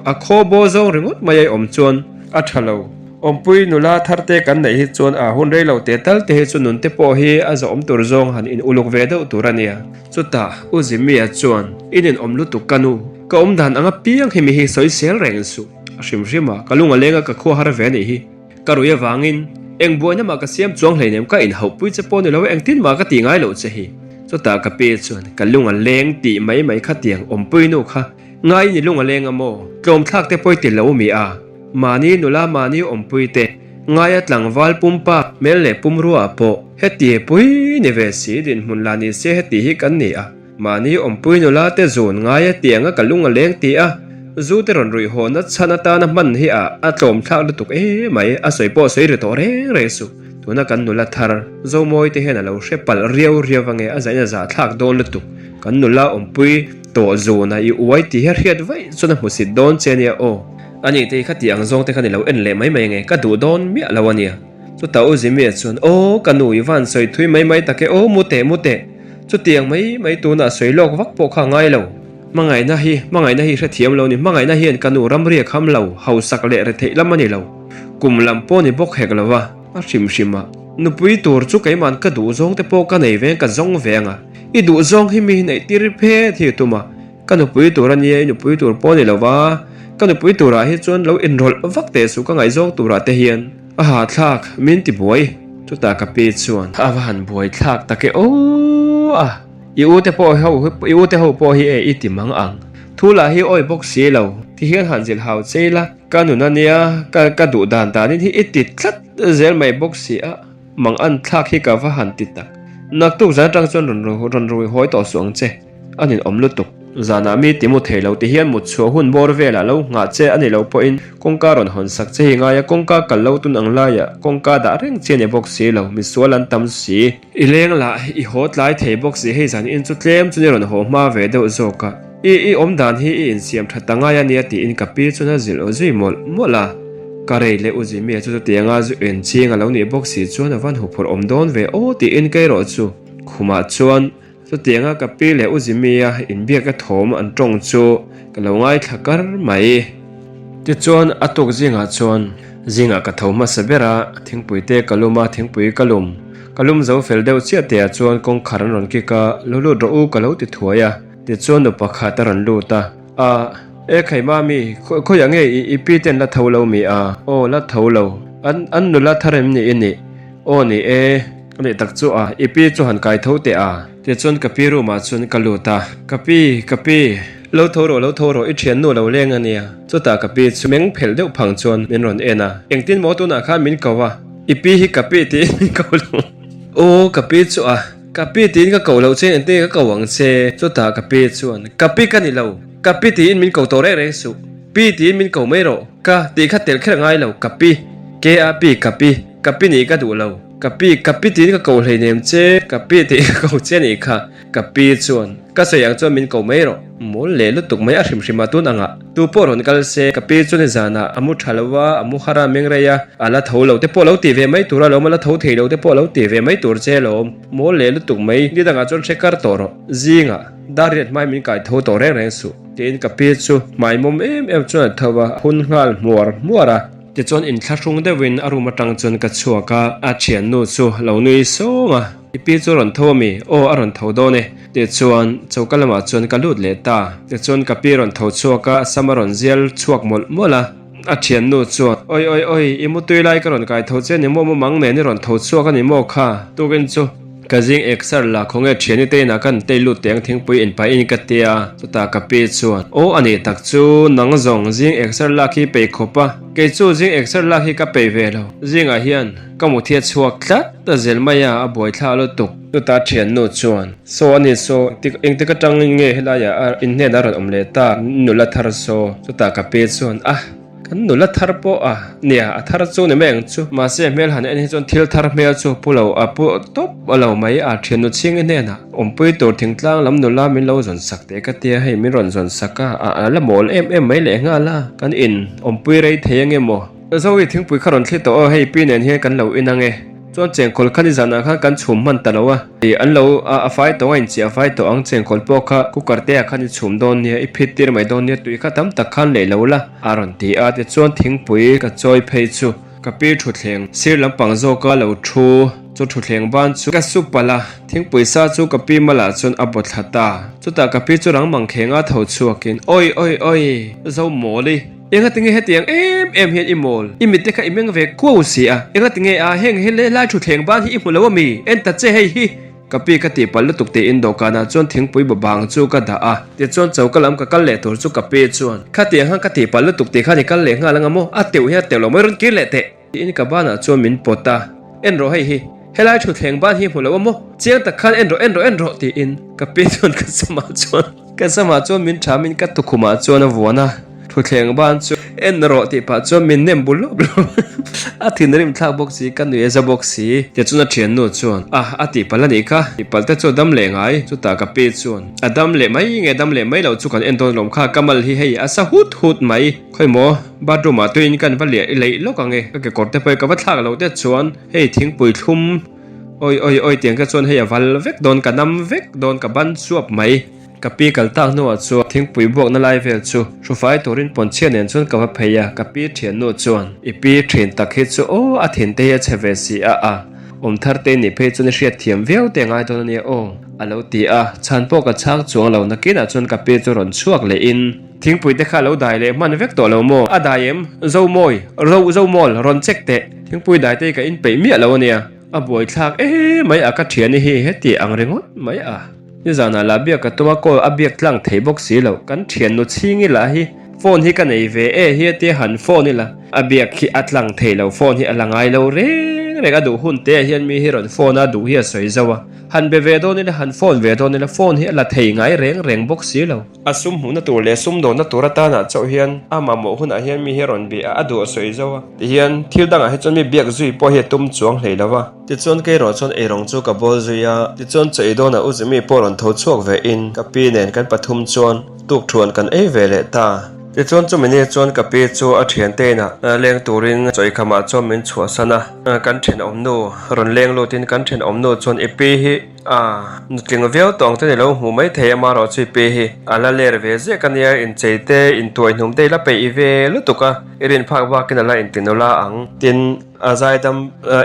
a khaw baw zawng ringawt mai a i awm chuan a tha lo. Awmpui nula thar te kan neih hi chuan a hun rei lo te tal te hi chu nun te pawh hi a zahawm tur zawng han in uluk ve deuh tur a nia. Chutah U Jimmy-a chuan, I ninawm lutuk ka nu, ka awm dan anga piang hi mi hi sawisel reng suh. A hrim hrim a, ka lung a leng a ka khua har ve a nih hi. Ka ruih avangin eng buaina mah ka siam chuang hleinem ka inhauhpui che pawh ni lo engtin mah ka tih ngai loh che hi. Chutah ka pi chuan ka lung a leng tih mai mai kha tiang awmpui nu kha ngai ni lung a leng a maw? Tlawmthlak te pawh i ti lo mi a, mahni nula mahni awmpui te ngaia tlangval pumpa hmel leh pumrua ah pawh heti pui ni ve si dinhmun la ni se heti hi kan ni a, mahni awmpui nula te zun ngaia tianga ka lung a leng ti a. Zu te rawn ruih haw na chhan atana hman hi a a tlawm thlak lutuk emai, a sawi pawh sawi ri tawh reng reng suh. Tuna kan nula thar, Zomawi te hian a lo hre palh riau riau ange, a zain a zah thlak dawn lutuk. Kan nula awmpui tawh zuna i uai tih hi a hriat vaih chuan a hmusit dawn che ania aw. Ani te hi khati ang zawng te khan i lo en leh mai mai ange, ka duh dawn miah lo ania. Chutah U Zimia chuan, Aw, ka nu i van sawi thui mai mai tak e, aw mu teh mu teh. Chutiang mai mai tunah sawi lawk vak pawh kha a ngai lo. Hmangaihna hi, hmangaihna hi hrethiam lo ni, hmangaihna hian ka nu ramriak ham lo, hausak leh retheih lam a ni lo. Kum lam pawh ni bawk hek lo va, a hrim hrim a. Nupui tur chu keima'n ka duh zawng te pawh ka nei veng ka zawng ve ang a, i duh zawng hi mi neih tir phet hi tum a, ka nupui tur a nia, i nupui tur pawh a ni lo va, ka nupui turah hi chuan lo inrawlh vak teh suh ka ngaihzawng turah te hian. A hahthlak, min ti buai. Chutah ka pi chuan a va han buai thlak tak e aw a, i u te pawh ho i u te ho pawh hi e i ti mang ang. Thu lah hi awi bawk si lo, ti hian han zilh hau chei la, ka nun a nia, ka ka duh dan danin hi i ti tlat zel mai bawk si a, mang an thlak hi ka va han ti tak. Naktuk zan atang chuan rawn rawn rui hawi tawh suh ang che. A ninawm lutuk. Zanah mi ti mu thei lo ti hian mut chhuah hun bawr velah lo nghah che a ni lo pawhin kawngka rawn hawn sak che hi ngai a, kawngka kal lo tun ang laiah kawngka dah reng chi a ni bawk si lo, misual an tam si. I leng lah i haw tlai thei bawk si, hei zan in chu tlem chu ni rawn haw hma ve deuh zawk a, i i awm dan hi i insiam tha ta ngai a nia tiin ka pi chuan a zilh aw zui mawlh mawlh a. Ka rei leh u Jimmy-a chu chutianga zu en ching a lo nih bawk si chuan a van huphurh awm dawn ve aw tiin kei erawh chu khumah chuan Chutianga ka pi leh u Jimmy-a inbiakna thawm an tawng chu ka lo ngaithla kar mai. Tichuan, a tuk zingah chuan zingah ka tho hmasa ber a, thingpui te ka lum a, thingpui ka lum. Ka lum zo fel deuh chiah teh ah chuan kawngkhar an rawn kik a, lo lut rawh u ka lo ti thuai a. Tichuan nu pakhat a rawn lut a, A, e khai mami, khawiah nge i pi ten la tho lo mi a? Aw, la tho lo. An, an nula thar em ni i nih? Aw ni e, a nih tak chu a, i pi chu han kai tho teh a. Tichuan ka pi room ah chuan ka lut a, Ka pi, ka pi, lo tho rawh, lo tho rawh, i thiannu lo leng a nia. Chutah ka pi chu meng phelh deuh phang chuan min rawn en a, Engtin maw tunah khan min ko a, i pi hi ka pi tiin min ko lo. Aw ka pi chu a, ka pi tiin ka ko loh che engtin nge ka ko ang che? Chutah ka pi chuan, Ka pi ka ni lo, ka pi tiin min ko tawh reng reng suh, pi tiin min ko mai rawh, ka tih kha tel kher ngai lo, ka pi, K A P ka pi. Ka pi nih ka duh lo. Ka pi, ka pi tiin ka ko hleinem che, ka pi tiin ka ko che nih kha. Ka pi chuan, ka sawi ang chuan min ko mai rawh. Mawl leh lutuk mai a hrim hrim a tun angah. Tu pawh rawn kal se, ka pi chuan i zanah a mu tha lo a, a mu har a, meng rei a, a la tho lo te pawh lo tih ve mai tur a lawm, a la tho thei lo te pawh lo tih ve mai tur che lawm. Mawl leh lutuk mai, ni dangah chuan hre kar tawh rawh. Zingah, dar riat hmai min kai tho tawh reng reng suh. Tiin ka pi chu hmai mawm em em chuan a tho a, a hun nghal hmuar hmuar a. Tichuan inthlahrung deuhin a room atang chuan ka chhuak a, a thiannu chu lo nui sawng a, I pi chu a rawn tho ami? Aw a rawn tho dawn e. Tichuan choka lamah chuan ka lut leh ta. Tichuan ka pi rawn tho chhuak a, a sam a rawn zial chhuak mawlh mawlh a. A thiannu chuan, Oi oi oi, i mutui lai ka rawn kai tho che ni maw mumang nen i rawn tho chhuak a ni maw kha? Tukin chu ka zing exer la khawnge thiani te inah kan tei lut teng thingpui inpahin ka tia chutah ka pi chuan aw a nih tak chu nang zawng zing exer lak hi peih khawp a kei chu zing exer lak hi ka peih ve lo zingah hian ka mu thia chhuak tlat ta zel mai a a buaithla lutuk chutah thiannu chuan saw a ni saw engtik atangin nge helaiah a inhnenah a rawn awm leh ta nula thar saw chutah ka pi chuan a Kan nula thar pawh a, nia a thar chu ni mai ang chu. Mahse hmel han en hi chuan thil thar hmel chu pu lo a pu tawp a lo mai a, thiannu chhingi hnenah awmpui tur thingtlang lam nula min lo zawn sak teh ka tia hei min rawn zawn sak a, a la mawl em em mai leh nghal a, kan in awmpui rei thei ange maw? Zoe thingpui kha rawn thli tawh aw hei pi nen hian kan lo in ange. Chuan chengkawl kha nizanah khan kan chhum hman ta lo a, ih an lo a fai tawh a inchiah fai tawh ang, chengkawl pawh kha cooker te ah khan i chhum dawn nia, i phit tir mai dawn nia, tui kha tam tak khan leh lo la a rawn ti a, tichuan thingpui ka chawi phei chu ka pi thutthleng sir lampang zawka lo thu chu thutthleng ban chu ka su palh a, thingpui sa chu ka pi malah chuan a baw thla ta, chutah ka pi chu rang mangkhenga tho chhuakin awi awi awi zo mawl i. Engati nge hetiang em em hian i mawl? I mitte kha i meng ve kuau si a. Engati nge a heng hi lai thutthleng ban hi i hmu lo ami? En ta che hei hi! Ka pi ka tih palh lutuk tiin dawhkanah chuan thingpui babang chu ka dah a. Tichuan choka lam ka kal leh tur chu ka pi chuan, Khatiang khan ka tih palh lutuk tih khan i kal leh nghal anga maw? A teuh hian a teuh lo mai rawn kir leh teh! Tiin ka banah chuan min pawt a, En rawh hei hi, helai thutthleng ban hi hmu lo a maw? Chiang tak khan en rawh, en rawh, en rawh tiin ka pi chuan ka samah chuan ka samah chuan min thamin ka tukhumah chuan a vuan a. Thutthleng ban chu en rawh tih pah chuan min nem bul lawp lawp a thinrim thlak bawk si ka nuih a za bawk si. Tichuan a thiannu chuan a a tih palh a nih kha tih palh te chu a dam leh ngai chutah ka pi chuan a dam leh mai nge dam leh mai lo chu kan en dawn lawm kha ka mal hi hei a sa hut hut mai khawi maw bathroom ah tuiin kan va liah leih lawk ang e ka kekawr te pawh hi ka va thlak lo te chuan hei thingpui thlum awi awi awi tiang kha chuan hei a val vek dawn ka nam vek dawn ka ban chuap mai. Ka pi kal tak hnuah chuan thingpui buakna lai vel chu hrufai turin pawnchhia nen chuan ka va phei a, ka pi thiannu chuan, I pi thin tak hi chu aw, a thin te hi a chhe ve si a a, awm thar te nih phei chuan i hriat thiam viau te ngai dawn a nia aw, a lo ti a, chhan pawh ka chhang chuang lo, nakinah chuan ka pi chu rawn chhuak lehin, Thingpui te kha lo dai leh hman vek tawh lo maw? A dai em? Zomawi, ro Zomawl, rawn check teh, thingpui dai te hi ka inpeih miah lo a nia, a buaithlak emai a ka thiani hi heti ang ringawt mai a. Nizanah lah biak ka tum a, call a biak tlang thei bawk si lo. Kan thiannu chhing ila hi phone hi ka nei ve e hi a tia han phone ila a biak hi a tlang thei lo, phone hi a la ngai lo reng reng a duh hun te ah hian mi hi rawn phone a duh hi a sawi zauh a, han be ve dawn ila han phone ve dawn ila phone hi a la thei ngai reng reng bawk si lo. A sum hmuhna tur leh sum dawnna tur atanah chauh hian a mamawh hunah hian mi hi rawn bia a, a duh a sawi zauh a, tihian thil dangah hi chuan mi biak zui pawh hi a tum chuang hlei lo va. Tichuan kei erawh chuan eirawng chu ka bawl zui a, tichuan chaw ei dawnah U Zimi pawh rawn tho chhuak ve in ka pi nen kan pathum chuan tukthuan kan ei ve leh ta. Tichuan chumi ni chuan ka pi chu a thiante inah leng turin chaw eikhamah chuan min chhuahsan a, kan thenawmnu rawn leng lutin kan thenawmnu chuan i pi hi a nutling viau tawh ang te ni lo hmu mai thei a marawh chu i pi hi a la ler ve ziak a nia, inchei te intuaihnum te i la peih ve lutuk a, i rin phak bakin a la intinula ang. Tin. A zaidam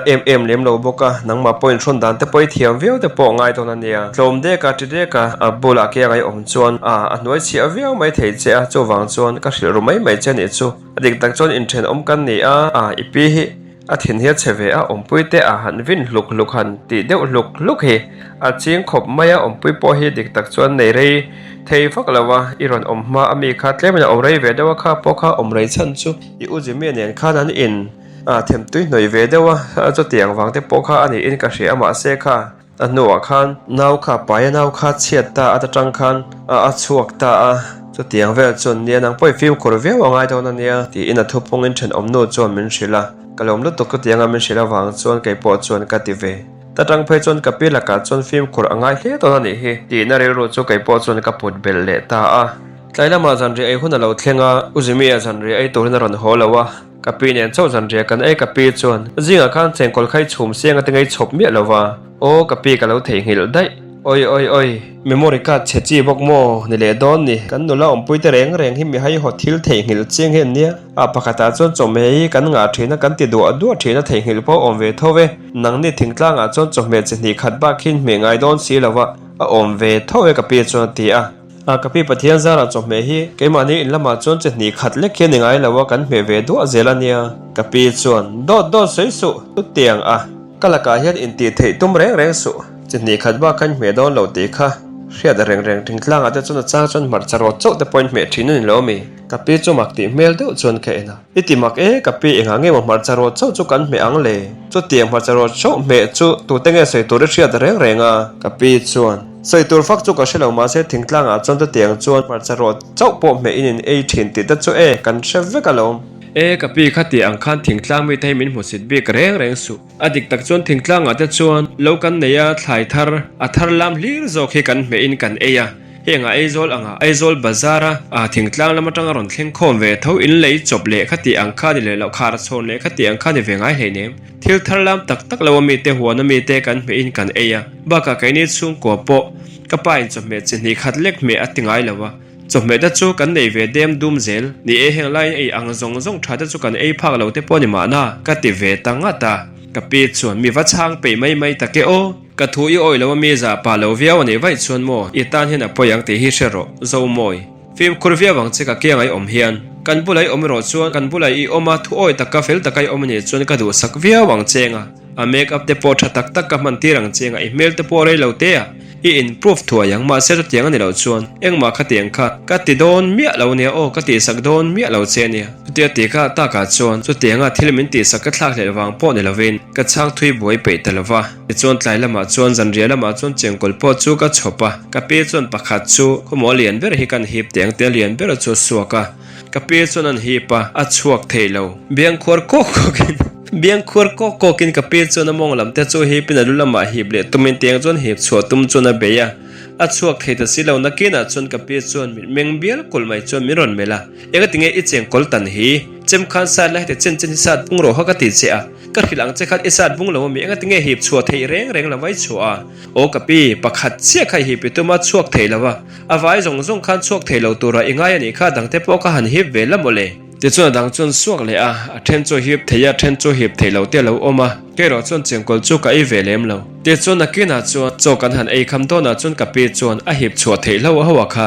em em lem lo bawk a, nangmah pawhin hrawn dan te pawh i thiam viau te pawh ngai dawn a nia. Tlawm dek a, ti dek a, a bulah ke a ngaihawm chuan a a hnuai chhiah viau mai thei che a, chuvang chuan ka hrilh ru mai mai che nih chu. A dik tak chuan inthenawm kan ni a, a i pi hi a thin hi a chhe ve a, awmpui te a han vin hluk hluk han tih deuh hluk hluk hi a ching khawp mai a, awmpui pawh hi dik tak chuan nei rei thei vak lo a, i rawn awm hma a mi kha tlemin a awm rei ve deuh a, kha pawh kha awm rei chhan chu i u Jimmy nen khan an in. A them tui hnawih ve deuh a, chutiang vang te pawh kha a niin ka hria a mahse kha a hnuah khan nau kha pai a nau kha chhiat ta a atang khan a chhuak ta a, chutiang vel chuan nia nang pawh i fimkhur viau a ngai dawn a nia tiin a thupungin thenawmnu chuan min hrilh a, ka lawm lutuk chutianga min hrilh avang chuan kei pawh chuan ka ti ve. Ta tang phei chuan ka pi lakah chuan fimkhur a ngai hle dawn a nih hi tiin a rilru chu kei pawh chuan ka put belh leh ta a. Tlai lamah zanriah ei hun a lo thleng a, U Jimmy-a zanriah ei turin a rawn haw lo a. Ka pi nen chauh zanriah kan ei ka pi chuan zingah khan chengkawl khai chhum siang ati ngei chhawp miah lo va, aw ka pi ka lo theihnghilh daih. Oi oi oi, memory card chhe chi bawk maw ni leh dawn ni, kan nula awmpui te reng reng hi mi haihawt thil theihnghilh chiang hi an nia, a pakhatah chuan chawhmeh hi kan ngah thin a kan ti duah duah thin a theihnghilh pawh awm ve tho e, nangni thingtlangah chuan chawhmeh chi hnih khat bak hi hmeh ngai dawn si lo va, a awm ve tho e ka pi chuan a ti a. A ka pi Pathian zarah chawhmeh hi keimahni in lamah chuan chi hnih khat lek hi a ni ngai lo a, kan hmeh ve duah zel a nia. Ka pi chuan, Dawt dawt sawi suh, chutiang a, ka lakah hian intih theih tum reng reng suh, chi hnih khat bak khan hmeh dawn lo tih kha hriat reng reng thingtlangah te chuan a chang chuan hmarcha rawt chauh te pawhin hmeh thin a ni lo mi? Ka pi chu mak tih hmel deuh chuan ka en a, I ti mak e, ka pi engah nge maw hmarcha rawt chauh chu kan hmeh ang le? Chutiang hmarcha rawt chauh hmeh chu tute nge sawi tur i hriat reng reng a? Ka pi chuan, Sawi tur fak chu ka hre lo mahse thingtlangah chuan chutiang chuan hmarcha rawt chauh pawh hmeh in in ei thin tih te chu e, kan hre vek alawm. E, ka pi kha tih ang khan thingtlang mite hi min hmusit bik reng reng suh. A dik tak chuan thingtlangah te chuan lo kan nei a, thlai thar, a thar lam hlir zawk hi kan hmeh in kan ei a. Heng a Aizawl anga Aizawl bazar a a thingtlang lam atanga rawn thleng khawm ve tho in lei chawp leh kha tih ang kha ni leh loh khar chhawn leh kha tih ang kha ni ve ngai hleinem. Thil thar lam tak tak lo a mite huan a mite kan hmeh in kan ei a, bakah keini chhungkua pawh ka pa in chawhmeh chi hnih khat lek hmeh a ti ngai lo a, chawhmeh te chu kan nei ve dem dum zel. Ni e heng laiin ei ang zawng zawng tha te chu kan ei phak lo te pawh a ni mahna ka ti ve ta ngat a, ka pi chuan mi va chhang peih mai mai tak e aw. Ka thu i awih lo a mi zah pah lo viau a nih vaih chuan maw i tan hian a pawi ang tih hi hre rawh, Zomawi. Fimkhur viau ang che ka kiang ai awm hian. Kan bula i awm erawh chuan kan bula i awm a thu awi taka fel taka i awm a nih chuan ka duhsak viau ang che nga. A make up te pawh tha tak tak ka hman tir ang che nga i hmel te pawh rei lo te a i improve thuai ang mahse chutiang a ni loh chuan engmah khatiang kha ka ti dawn miah lo nia aw ka tihsak dawn miah lo che nia. Chutia ti ka takah chuan chutianga thil min tihsak ka thlak hlelh vang pawh ni lovin ka chhang thui buai peih ta lova. Tichuan tlai lamah chuan zanriah lamah chuan chengkawl pawh chu ka chhawp a, ka pi chuan pakhat chu khawmuah lian ber hi kan hip teh ang tia lian ber chu a suak a. Ka pi chuan an hip a, a chhuak thei lo. Biang khuar kawk kawkin biang khuar kawk kawkin ka pi chuan a mawng lam te chu hipin a lu lamah hip leh tumin tiang chuan hip chhuah tum chuan a bei a. A chhuak thei ta si lo nakinah chuan ka pi chuan mitmeng bial kulh mai chuan min rawn melh a, Engatinge i chengkawl tan hi? Chem khan sat la heti chen chen hi sat bung rawh kha ka ti che a, ka hrilh ang che khan i sat bung lo ami engatinge hip chhuah theih reng reng lo vai chhuah a? Aw ka pi, pakhat chiah kha i hip i tum a chhuak thei lo a, a vai zawng zawng khan chhuak thei lo tura i ngai a nih kha dangte pawh ka han hip ve la mawle. Tichuan a dang chuan suak leh a, a then chu hip thei a, then chu hip thei lo te a lo awm a, kerawh chuan chengkawl chu ka ei ve lem lo. Tichuan nakinah chuan chaw kan han ei kham dawnah chuan ka pi chuan a hip chhuah theih hlo ho a kha.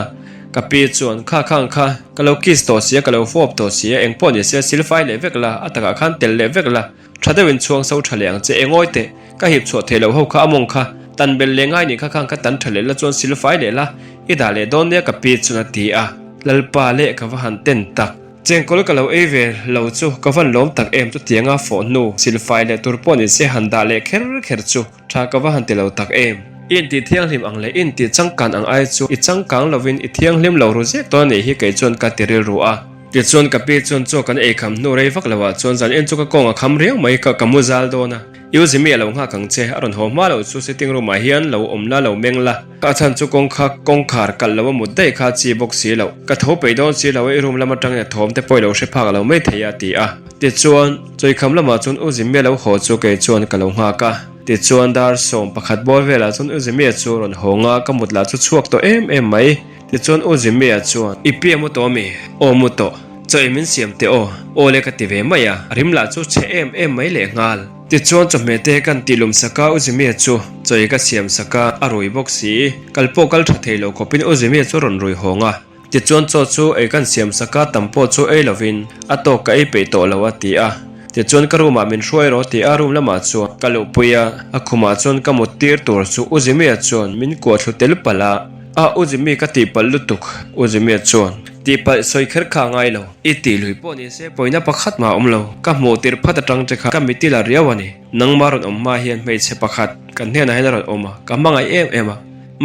Ka pi chuan, Kha khang kha, ka lo kiss tawh sia, ka lo fawp tawh sia, engpawh ni se silfai leh vek la, a takah khan tel leh vek la, tha deuhin chhuang so tha leh ang che, engawi teh, ka hip chhuah theih loh ho kha a mawng kha, tan bel leh ngai nih kha khang kha tan tha leh la chuan silfai leh la, i dah leh dawn nia ka pi chuan a ti a, Lalpa leh ka va han ten tak. Chengkawl ka lo ei ve lo chu ka van lawm tak em chutianga fawh hnu silfai leh tur pawh ni se han dah leh kher kher chu. Tha ka va han ti lo tak em? I intih thianghlim ang leh i intih changkan ang ai chu i changkang lovin i thianghlim lo ru zek dawn a nih hi kei chuan ka ti rilru a. Tichuan ka pi chuan chaw kan ei kham hnu rei vak lo ah chuan zan en chu ka kawng a kham riau mai ka ka mu zal dawn a. I u Zimi a lo nghak ang che, a rawn haw hma loh chu sitting room ah hian lo awm la lo meng la. Ka chhan chu kawngkha kawngkhar kalh lo a mut daih kha chi bawk si loh. Ka tho peih dawn si lo a i room lam atangin a thawm te pawh i lo hre phak lo mai thei a a ti a. Tichuan chawikham lamah chuan u Zimia lo haw chu kei chuan ka lo nghak a. Tichuan dar 11 bawr velah chuan U Zimia chu rawn hawng a, ka mut lah chu chhuak tawh em em mai. Tichuan U Zimia chuan, I pi a mu tawh ami? Aw mu tawh. Chaw ei min siam teh aw. Aw le ka ti ve mai a, a rim lah chu chhe em em mai lehnghal. Tichuan chawhmeh te kan tih lum sak a, U Zimia chu chaw ei ka siam sak a, a rui bawk si. Kal pawh kal tha thei lo khawpin U Zimia chu rawn rui hawng a. Tichuan chaw chu ei kan siam sak a, tam pawh chu ei lovin a tawk ka ei peih tawh lo a ti a. Tichuan ka room ah min hruai rawh ti a room lamah chuan ka luhpui a, a khumah chuan ka mut tir tur chu U Jimmy-a chuan min kuah thlu tel palh a, A U Jimmy ka tihpalh lutuk U Jimmy-a chuan tihpalh sawi kher kha a ngai lo, i tih lui pawh ni se pawina pakhat mah a awm lo, ka hmuh tirh phat atang che kha ka mitil a riau a ni, nangmah rawn awm hma hian hmeichhe pakhat kan hnenah hian a rawn awm a, ka hmangaih em em a.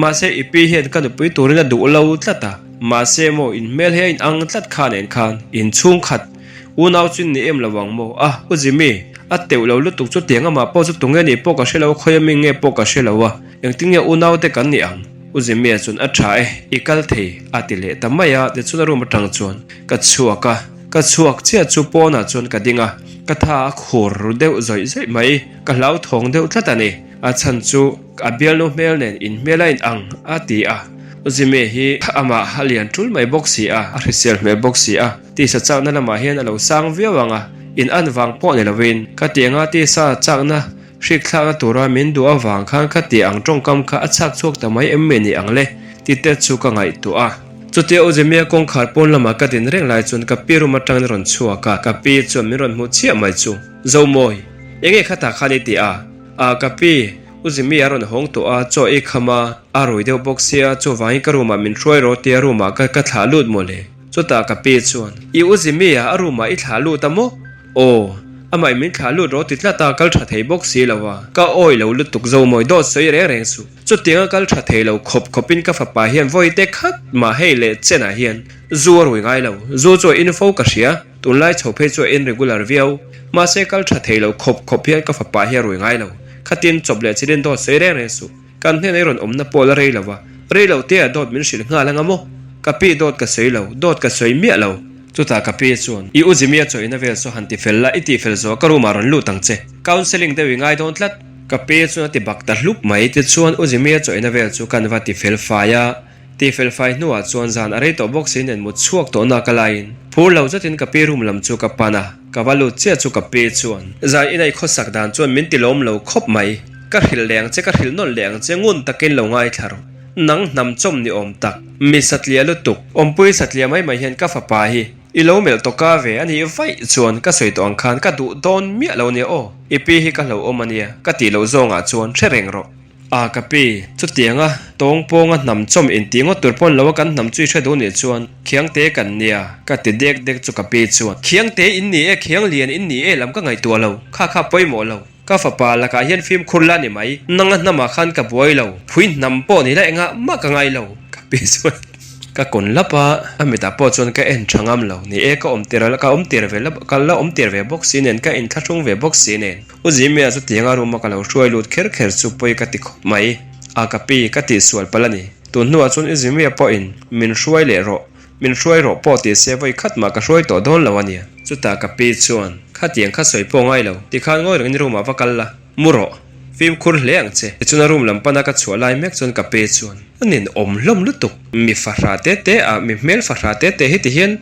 Mahse i pi hian ka nupui turin a duh lo tlat a, mahse maw in hmel hi a in ang tlat kha nen khan in chhungkhat unau chu in ni em lo ang maw? A, U Jimmy, a teuh lo lutuk chu tiang amah pawh chu tunge nih pawh ka hre lo, khawi ami nge pawh ka hre lo a, engtin nge unau te kan nih ang? U Jimmy a chuan a tha e, i kal thei a ti leh ta mai a, tichuan a room atang chuan ka chhuak a, ka chhuak chiah chu pawnah chuan ka ding a, ka tha a khur ru deuh zawih zawih mai, ka hlauthawng deuh tlat a ni, a chhan chu. A bialnu hmel nen in hmel a in ang a ti a. U Jimmy hi amah a lian tul mai bawk si a, a hrisel hmel bawk si a. Tisa chakna lamah hian a lo sang viau ang a, in an vang pawh ni lovin ka ti anga tisa chakna hrik thlakna tura min duh avang khan ka ti ang tawngkam kha a chhak chhuak ta mai em mi ni ang le ti te chu ka ngaihtuah a. Chutia U Jimmy-a kawngkhar pawn lama ka din reng lai chuan ka pi room atangin a rawn chhuak a, ka pi chuan min rawn hmuh chiah mai chu, Zomawi, enge khatah khan i ti a? A ka pi, U Jimmy a rawn hawng tawh a, chaw ei kham a, a rui deuh bawk sia, chuvangin ka room ah min hruai rawh tia room ah ka ka thlah lut mawle. Chutah ka pi chuan, I U Jimmy a, a room ah i thlah lut a maw? Aw, amah in min thlah lut rawh ti tlat a, kal tha thei bawk si lo a, ka awi lo lutuk Zomawi dawt sawi reng reng suh. Chutiang a kal tha thei lo khawp khawpin ka fapa hian vawi te khat mah hei leh chenah hian zu a rui ngai lo, zu chu a in fo ka hria. Tunlai chho phei chu a in regular viau. Mahse kal tha thei lo khawp khawp hian ka fapa hi a rui ngai lo. Khatin chawp leh chilin dawt sawi reng reng suh. Kan hnenah i rawn awmna pawh la rei lo va. Rei lo te ah dawt min hrilh nghal anga maw? Ka pi dawt ka sawi lo, dawt ka sawi miah lo. Chutah ka pi chuan, I u Jimmy a chawihna vel saw han ti fel la, i tih fel zawh ka room ah rawn lut ang che. Counselling deuh i ngai dawn tlat. Ka pi chuan a ti bak ta hlup mai. Tichuan u Jimmy a chawihna vel chu kan va ti fel fai a. Ti fel fai hnuah chuan zan a rei tawh bawk si nen mut chhuak tawh nak a laiin phur lo zetin ka pi room lam chu ka pan a, ka va lut chiah chu ka pi chuan zan inai khawsak dan chuan min ti lawm lo khawp mai. Ka hrilh leh ang che, ka hrilh nawlh leh ang che ngun takin lo ngaithla rawh. Nang hnam chawm ni awm tak, mi satliah lutuk, awmpui satliah mai mai hian ka fapa hi i lo melh tawka ve a nih vaih chuan ka sawi tawh ang khan ka duh dawn miah lo nia aw, i pi hi ka hlauhawm a nia ka tih loh zawngah chuan hre reng rawh. A ka pi, chutianga tawng pawnga hnam chawm intih ngawt tur pawn lo a kan hnam chu i hre duh nih chuan Khiangte kan nia, ka ti dek dek chu ka pi chuan Khiangte in ni e, Khianglian in ni e lam ka ngaihtuah lo, kha kha pawimawh lo, ka fapa lakah hian fimkhur la ni mai, nanga hnamah khan ka buai lo, phui hnam pawh ni la engah mah ka ngai lo, ka pi chuan. Ka kun lap a, a mitah pawh chuan ka en tha ngam lo. Ni e, ka awm tir a, ka awm tir ve lap, ka la awm tir ve bawk si nen, ka inthlahrung ve bawk si nen. U Zimia chu tianga room a ka lo hruai lut kher kher chu pawi ka ti khawp mai. A ka pi, ka tihsual palh a ni. Tun hnuah chuan U Zimia pawhin min hruai leh rawh, min hruai rawh pawh ti se vawi khat mah ka hruai tawh dawn lo a nia. Chutah ka pi chuan, Khatiang kha sawi pawh ngai lo, tikhan ngawi rengin room ah va kal la. Mu rawh, fimkhur hle ang che. Tichuan a room lam pana ka chhuah lai mek chuan ka pe chuan a nin awm hlawm lutuk. Mi fahra te te ah, mi hmel fahra te te hi ti hian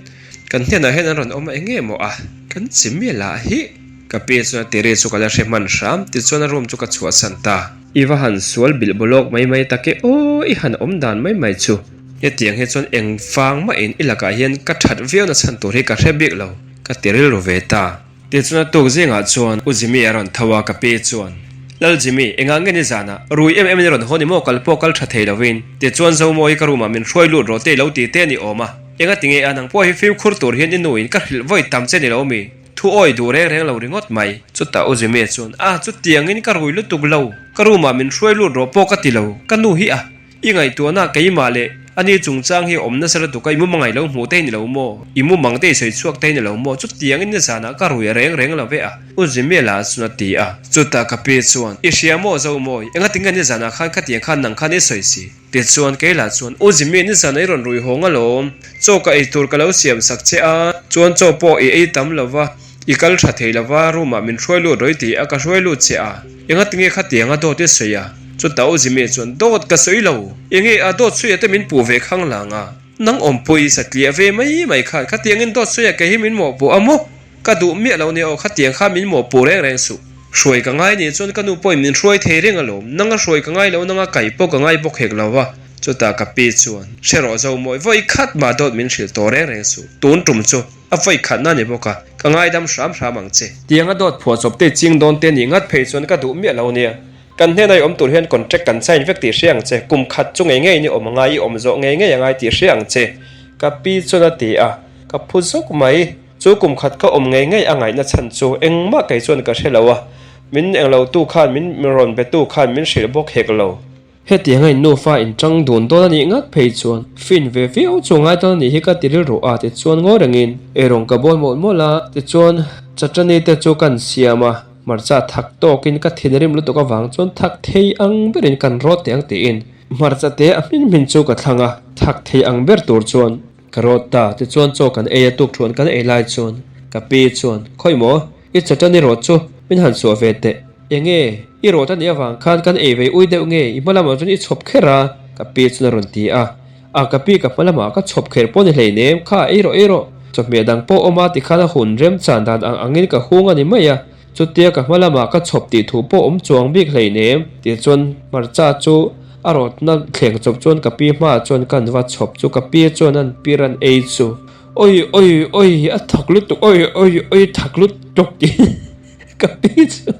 kan hnenah hian an rawn awm a eng nge maw a? Kan chi mial ah hi. Ka pe chuan a tiri chu ka la hre hman hram, tichuan a room chu ka chhuahsan ta. I va han sual bilh bawlawk mai mai tak e aw, i han awm dan mai mai chu. Hetiang hi chuan eng vang mahin i lakah hian ka that viau na chhan tur hi ka hre bik lo, ka ti rilru ve ta. Tichuan a tuk zingah chuan U Jimmy a rawn tho a, ka pi chuan, Lal Jimmy, engah nge nizanah rui em em in i rawn haw ni maw kal pawh kal tha thei lovin? Tichuan Zomawi ka room ah min hruai lut rawh te i lo ti te a ni awm a, enga ti nge a nang pawh hi fimkhur tur hian i nu in ka hrilh vawi tam che ni lo mi? Thu awi duh reng reng lo ringawt mai. Chutah U Jimmy chuan, A, chutiangin ka rui lutuk lo, ka room ah min hruai lut rawh pawh ka ti lo, ka nu hi a. I ngaihtuahna keimah leh ani chungchang hi awm nasa lutuk a, i mumang i lo hmuh te hi ni lo maw? I mumang te i sawi chhuak te hi ni lo maw? Chutiangin nizanah ka rui a reng reng lo ve a, U Zimiela chuan a ti a. Chutah ka pi chuan, I hria maw Zomawi, engatinge nizanah khan khatiang khan nang khan i sawi si? Tichuan keilah chuan, U Zimi, nizanah i rawn rui hawng alawm, chaw ka ei tur ka lo siam sak che a, chuan chaw pawh i ei tam lo va, I kal tha thei lova, room ah min hruai lut rawih ti a ka hruai lut che a, engatinge khatiang a dawt i sawi a? Chutah U Jimmy chuan, Dawt ka sawi lo, enge a dawt sawi a te min puh ve khang lang a, nang awmpui satliah ve mai mai khan khatiangin dawt sawi a kei hi min mawhpuh a maw? Ka duh miah lo nia aw, khatiang kha min mawhpuh reng reng suh. Hruai ka ngai nih chuan ka nu pawhin min hruai thei reng alawm, nanga hruai ka ngai lo, nanga kaih pawh ka ngai bawk hek lo a. Chutah ka pi chuan, Hre rawh Zomawi, vawi khat mah dawt min hrilh tawh reng reng suh, tun tum chu. A vawi khatna a ni bawk a, ka ngaidam hram hram ang che. Tianga dawt phuah chawp te ching dawn te nih ngat phei chuan ka duh miah lo nia. Kan hnena i awm tur hian contract kan sign vek tih hria ang che, kum khat chu ngei ngeiin i awm angai, i awm zawh ngei ngei angai tih hria ang che, ka pi chuan a ti a, ka phu zuk mai. Chu kum khat ka awm ngei ngei a ngaihna chhan chu engmah kei chuan ka hre lo a, min englo tu khan min rawn be tu khan min hrilh bawk hek lo. Hetiang a in nufa in tang dun dawn a nih ngat phei chuan fin ve viau chu ngai dawn a nih hi ka ti rilru a tichuan ngawi rengin eirawng ka bawl mawlh mawlh a, tichuan chutani te chu kan siam a, hmarcha thak tawkin ka thinrim lutuk avang chuan thak thei ang berin kan rawt teh ang tiin hmarcha te a hmin hmin chu ka thlang a, thak thei ang ber tur chuan ka rawt ta, tichuan chaw kan ei a tuk thuan kan ei lai chuan ka pi chuan khawi maw i chutani rawt chu min han suah ve teh. Enge, i rawt a nih avang khan kan ei vei ui deuh nge, i hma lamah chuan i chhawp kher a, ka pi chuan a rawn ti a. A, ka pi ka hma lamah ka chhawp kher pawh ni hleinem, kha ei rawh ei rawh, chawhmeh dang pawh awm a tikhan a hun remchan dan ang angin ka hung a ni mai a, chutia ka hma lamah ka chhawp tih thu pawh awm chuang bik hleinem, tih chuan hmarcha chu a rawtna thleng chawp chuan ka pi hmaah chuan kan va chhawp chu ka pi chuan an pir an ei chu, Oi oi oi a thak lutuk oi oi oi thak lutuk tiin. Ka pi chu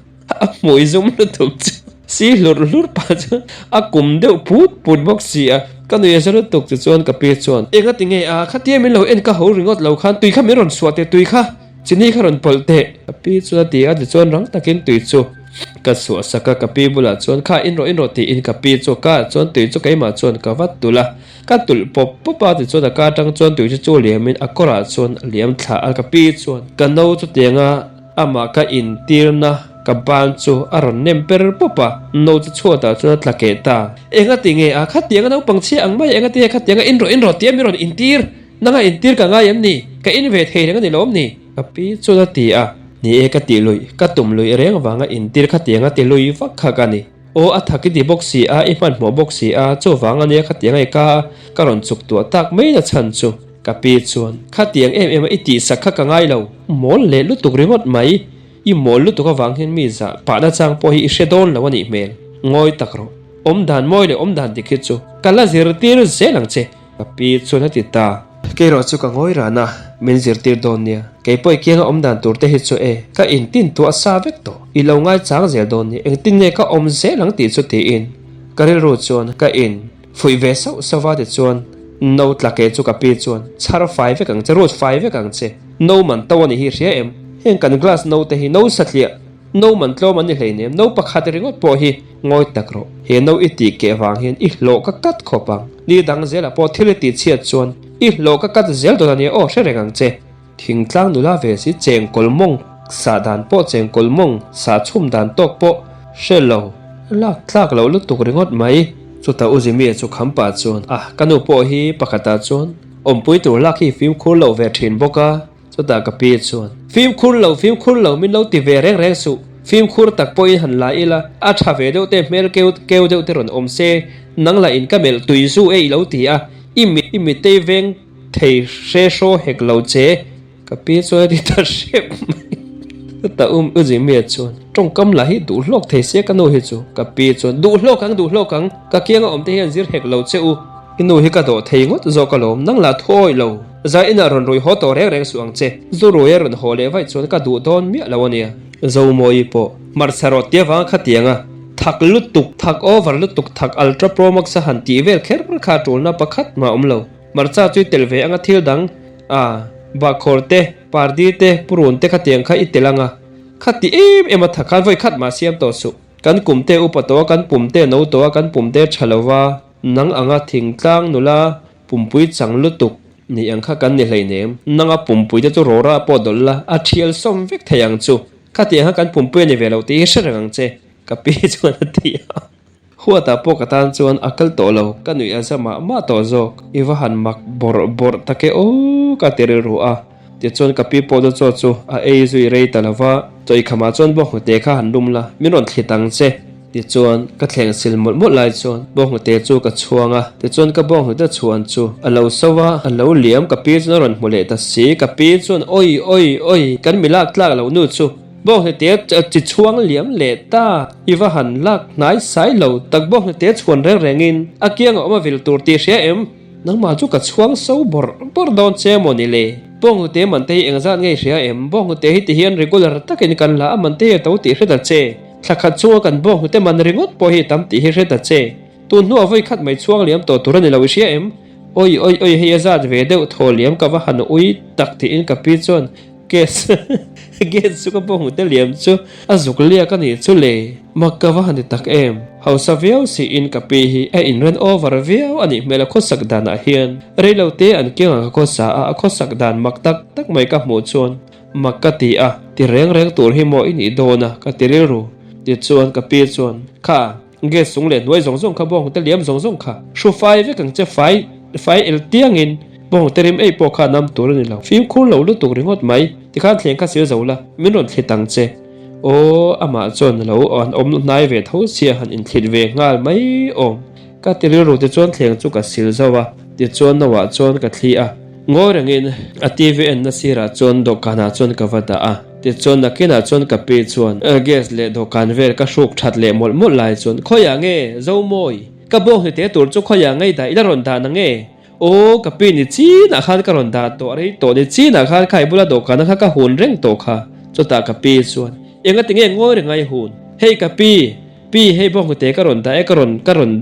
a hmui zum lutuk chu si hlur hlur pah chuan a kum deuh put put bawk si a, ka nui a za lutuk chu chuan ka pi chuan eng a ti nge a, khatia min lo en ka ho ringawt lo khan tui kha min rawn suah teh tui kha chini kha rawn pawlh teh ka pi chuan a ti a tichuan rang takin tui chu ka suah sak a, ka pi bulah chuan kha in rawh in rawh tiin ka pi chu ka ah chuan tui chu keimah chuan ka vat tulh a, ka tulh pawp pawp a tichuan a ka atang chuan tui chu chu liamin a kawrah chuan a liam thla a, ka pi chuan ka no chutianga. Amah ka intirna ka ban chu a rawn nem per pawp a, no chu chhuatah chuan a tla keh ta. Enga ti nge a, khatianga naupang chhia ang mai, enga ti nge khatianga in rawh in rawh tia mi rawn intir? Nanga intir ka ngai em ni? Ka in ve thei reng a ni lawm ni? Ka pi chuan a ti a, Ni e ka tih luih, ka tum luih reng vanga intir khatianga ti lui vak kha ka ni. Aw a thak i ti bawk si a, i hmanhmawh bawk si a, chuvang ania khatianga i ka a, ka rawn chuk tuah tak mai na chhan chu. Ka pi chuan, Khatiang em em a i tihsak kha ka ngai lo, mawl leh lutuk ringawt mai. I mawl lutuk avang hian mi zah pahna chang pawh hi i hre dawn lo a nih hmel. Ngawi tak rawh. Awm dan mawi leh awm dan dik hi chu ka la zirtir zel ang che. Ka pi chuan a ti ta. Kei erawh chu ka ngawi ran a, min zirtir dawn nia. Kei pawh i kianga awm dan tur te hi chu e, ka intin tuah sa vek tawh. I lo ngai chang zel dawn nia, engtin nge ka awm zel ang tih chu tiin ka rilru chuan ka in. Fuih ve sauh sauh a tichuan no tla ke chu ka pi chuan chhar fai vek ang che, rut fai vek ang che. No man to a nih hi hria em? Heng kan glass no te hi no satliah, no man tlawm an ni hleinem, no pakhat ringawt pawh hi. Ngawi tak rawh, he no i tih keh vang hian i hlawh ka kat khawp ang. Ni dang zelah pawh thil i tih chhiat chuan i hlawh ka kat zel dawn a nia aw hre reng ang che. Thingtlang nula ve si chengkawl mawng sah dan pawh chengkawl mawng sah chhum dan tawk pawh hre lo, lak tlak loh lutuk ringawt mai. Chutah U Jimmy-a chu kham pah chuan, Ah, ka nu pawh hi pakhatah chuan awmpui tur lak hi fimkhur loh ve thin bawk a. Chutah ka pi chuan, Fimkhur lo, fimkhur lo, min lo ti ve reng reng suh. Fimkhur tak pawhin han la ila, a tha ve deuh te hmel keu keu deuh te rawn awm se, nang lah in ka melh tui zu e i lo ti a, i mit i mitei veng thei hre hraw hek lo che. Ka pi chuan a ti ta hrep mai. Chutah um U Jimmy-a chuan, Tawngkam lah hi duh hlawk thei sia ka nu hi chu. Ka pi chuan, Duh hlawk ang, duh hlawk ang, ka kianga awm te hian zir hek lo che u. I nu hi ka dawh thei ngawt zawk alawm, nang lah thuawi lo. Zai inah rawn rui haw tawh reng reng suh ang che. Zu rui a rawn haw leh vaih chuan ka duh dawn miah lo a nia. Zomawi pawh hmarcha rawt tia vanga khatiang a thak lutuk, thak over lutuk, thak ultra pro max a han tih vel kher kha tulna pakhat mah awm lo. Hmarcha chu i tel ve anga thil dang a, bahkhawr te, pardi te, purun te khatiang kha i tel anga khati em em a thak khan vawi khat mah siam tawh suh. Kan kum te upa tawh a, kan pum te no tawh a, kan pum te tha lo va, nang anga thingtlang nula Pumpui chang lutuk ni ang kha kan ni hleinem. Nanga pumpui te chu rawra pawh dawlh la, a thial sawm vek thei ang chu. Khatiang kha kan pumpui a ni ve lo tih hi hre reng ang che, ka pi chuan a ti a. Huatah pawh ka tan chuan a kal tawh lo, ka nuih a za mah mah tawh zawk. I va han mak bawrh bawrh tak e aw, ka ti rilru a. Tichuan ka pi pawh chu chaw chu a ei zui rei ta lo va, chaw i khamah chuan bawnghnute kha han lum la, min rawn thlit ang che. Tichuan ka thleng sil mawlh mawlh lai chuan bawnghnute chu ka chhuang a, tichuan ka bawnghnute chhuan chu a lo so a, a lo liam ka pi chuan a rawn hmu leh ta si, ka pi chuan awi awi awi kan mi lak tlak loh nu chu bawnghnute chi chhuang liam leh ta, i va han lak hnai sai lo tak bawnghnute chhuan reng rengin a kiangah awm a vil tur tih hria em? Nangmah chu ka chhuang so bawrh bawrh dawn che maw ni le? Bawnghnute man te hi engzat nge i hria em? Bawnghnute hi tihian regular takin kan la a man te hi a to tih hre ta che. Thla khat chunga kan bawnghnute man ringawt pawh hi tam tih hi hre ta che. Tun hnuah vawi khat mai chhuang liam tawh tur a ni lo i hria em? Awi awi awi hei a zat ve deuh thaw liam ka va han ui tak tiin ka pi chuan Gas gas chu ka bawnghnute liam chu a zuk liak a nih chu le. Mak ka va han ti tak em. Hausa viau siin ka pi hi a inren over viau a nih hmel a khawsak danah hian. Reilo te an kiangah ka khawsa a, a khawsak dan mak tak tak mai ka hmuh chuan mak ka ti a, ti reng reng tur hi maw i nih dawn a ka ti rilru. Tichuan ka pi chuan, Kha. Gas chung leh hnuai zawng zawng kha bawnghnute liam zawng zawng kha hru fai vek ang che fai fai el tiangin bawnghnute rim ei pawh kha a nam tur a ni lo. Fimkhur lo lutuk ringawt mai tikhan thleng kha sil zo la min rawn thlit ang che. Aw amah chuan lo an awm hnai ve tho sia han inthlit ve nghal mai awm. Ka ti rilru tichuan thleng chu ka sil zo a tichuan no ah chuan ka thli a. Ngawi rengin a TV enna sirah chuan dawhkanah chuan ka va dah a. Tichuan nakinah chuan ka pi chuan gas leh dawhkan vel ka hruk that leh mawlh mawlh lai chuan Khawiah nge Zomawi? Ka bawng hlite tur chu khawiah ngei dah ila rawn dah na nge? Aw ka pi ni chinah khan ka rawn dah tawh rei tawh ni chinah khan khai bula dawhkana kha ka hun reng tawh kha. Chutah ka pi chuan Engati nge ngawi reng ai hun? Hei ka pi, pi hei bawng hlite ka rawn dah e ka rawn ka rawn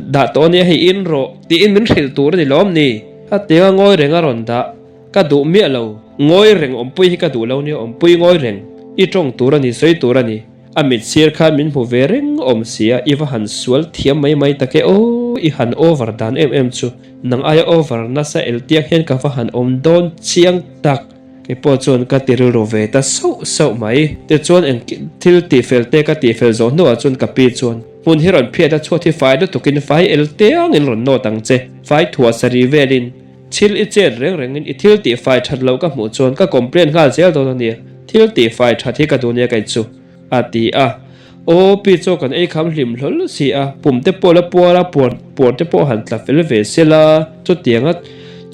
dah tawh ania hei in rawh tiin min hrilh tur a ni lawm ni? Ka tinga ngawi reng a rawn dah. Ka duh miah lo, ngawi reng awmpui hi ka duh lo nia, awmpui ngawi reng, i tawng tur a ni, sawi tur a ni. A mit sir khan min hmu ve reng awm sia, i va han sual thiam mai mai tak e aw, i han over dan em em chu, nang aia over nasa el tiang hian ka va han awm dawn chiang tak. Kei pawh chuan ka ti rilru ve ta sauh sauh mai. Tichuan eng thil tihfel te ka tihfel zawh hnuah chuan ka pi chuan, Hmun hi rawn phiat a chhuat hi fai lutukin fai el tiangin rawn nawt ang che, fai thuah sarih velin. Thil i chet reng rengin i thil tih fai that loh ka hmuh chuan ka complain nghal zel dawn a nia, thil tih fai that hi ka duh nia kei chu, a ti a. Aw pi chaw kan ei kham hlim hlawl si a, pum te pawh la puar a, puar puar te pawh han tla fel ve se la, chutianga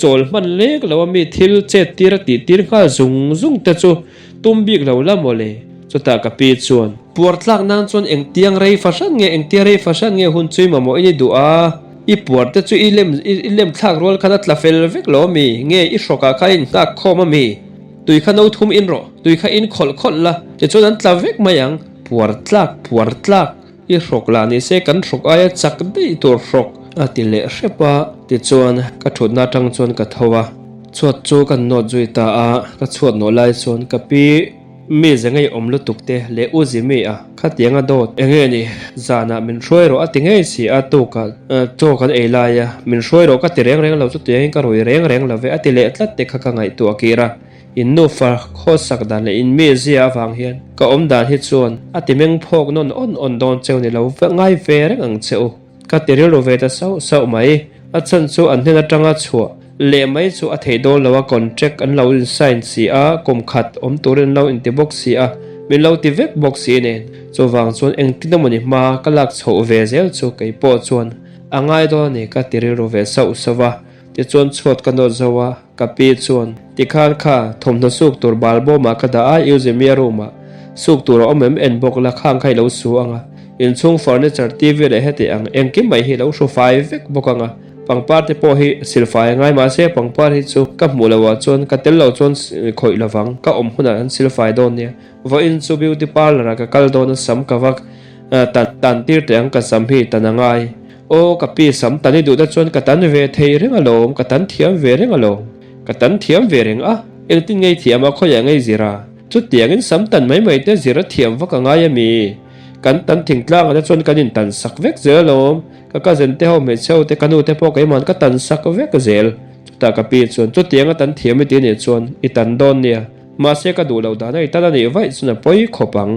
chawl hman lek lo a mi thil chet tir a tih tir nghal zung zung te chu tum bik lo la mawle, chutah ka pi chuan. Puar tlak nan chuan engtiang rei fahran nge engtia rei fahran nge hun chu i mamawh in i duh a? I puar te chu i lem i lem thlak rual khan a tla fel vek lo ami? Nge i hrawkah khan in nghak khawm ami? Tui kha no thum in rawh, tui kha in khawlh khawlh la, tichuan an tla vek mai ang. Puar tlak, puar tlak, i hrawk lah ni se kan hrawk aia chak daih tur hrawk a ti leh hrep a. Tichuan ka thutna atang chuan ka tho a, chhuat chu ka nawt zui ta a, ka chhuat nawh lai chuan ka pi. Mi ze ngei awm lutuk te leh U Jimmy a khatianga dawt enge ni zanah min hruai rawh a ti ngei si a tukah chaw kan ei lai a min hruai rawh ka ti reng reng lo chutiangin ka rui reng reng lo ve a ti leh tlat te kha ka ngaihtuah kir a in nufa khawsak dan leh in mi zia avang hian ka awm dan hi chuan a ti meng phawk nawn awn awn dawn cheu ni lo ngai ve reng ang che u. Ka ti rilru ve ta sauh sauh mai. A chhan chu an hnen atanga chhuah leh mai chu a theih dawn lo a, contract an lo in sign si a, kum khat awm turin an lo inti bawk si a, min lo ti vek bawk si nen. Chuvang chuan engtin emawni hma ka lak chhoh ve zel chu kei pawh chuan a ngai dawn a ni ka ti rilru ve sauh sauh a. Tichuan chhuat ka nawt zo a, ka pi chuan tikhan kha thawmhnaw suk tur bal bawmah ka dah a, Euzemia room ah suk tur a awm em en bawk la khang kha i lo su ang a, inchhung furniture, TV leh heti ang engkim mai hi lo hru fai vek bawk ang a, pangpar te pawh hi silfai a ngai mahse pangpar hi chu ka hmuh loh ah chuan ka tel lo chuan khawih lovang ka awm hunah an silfai dawn nia. Vawiin chu beauty parlour ah ka kal dawn a sam ka va tan tan tir teh ang ka sam hi tan a ngai. Aw ka pi sam tan i duh te chuan ka tan ve thei reng alawm ka tan thiam ve reng alawm ka tan thiam ve reng a engtin ngei thiam a khawiah ngei zir a chutiangin sam tan mai mai te zir a thiam vak a ngai ami kan tan thingtlang ah te chuan kan in tan sak vek zel alawm ka cousin te ho hmeichhe ho te ka nu te pawh keimah ka tan sak vek zel chutah ka pi chuan chutiang a tan thiam i ti anih chuan i tan dawn nia. Mahse ka duh loh dan a i tan a nih vaih chuan a pawi khawp ang.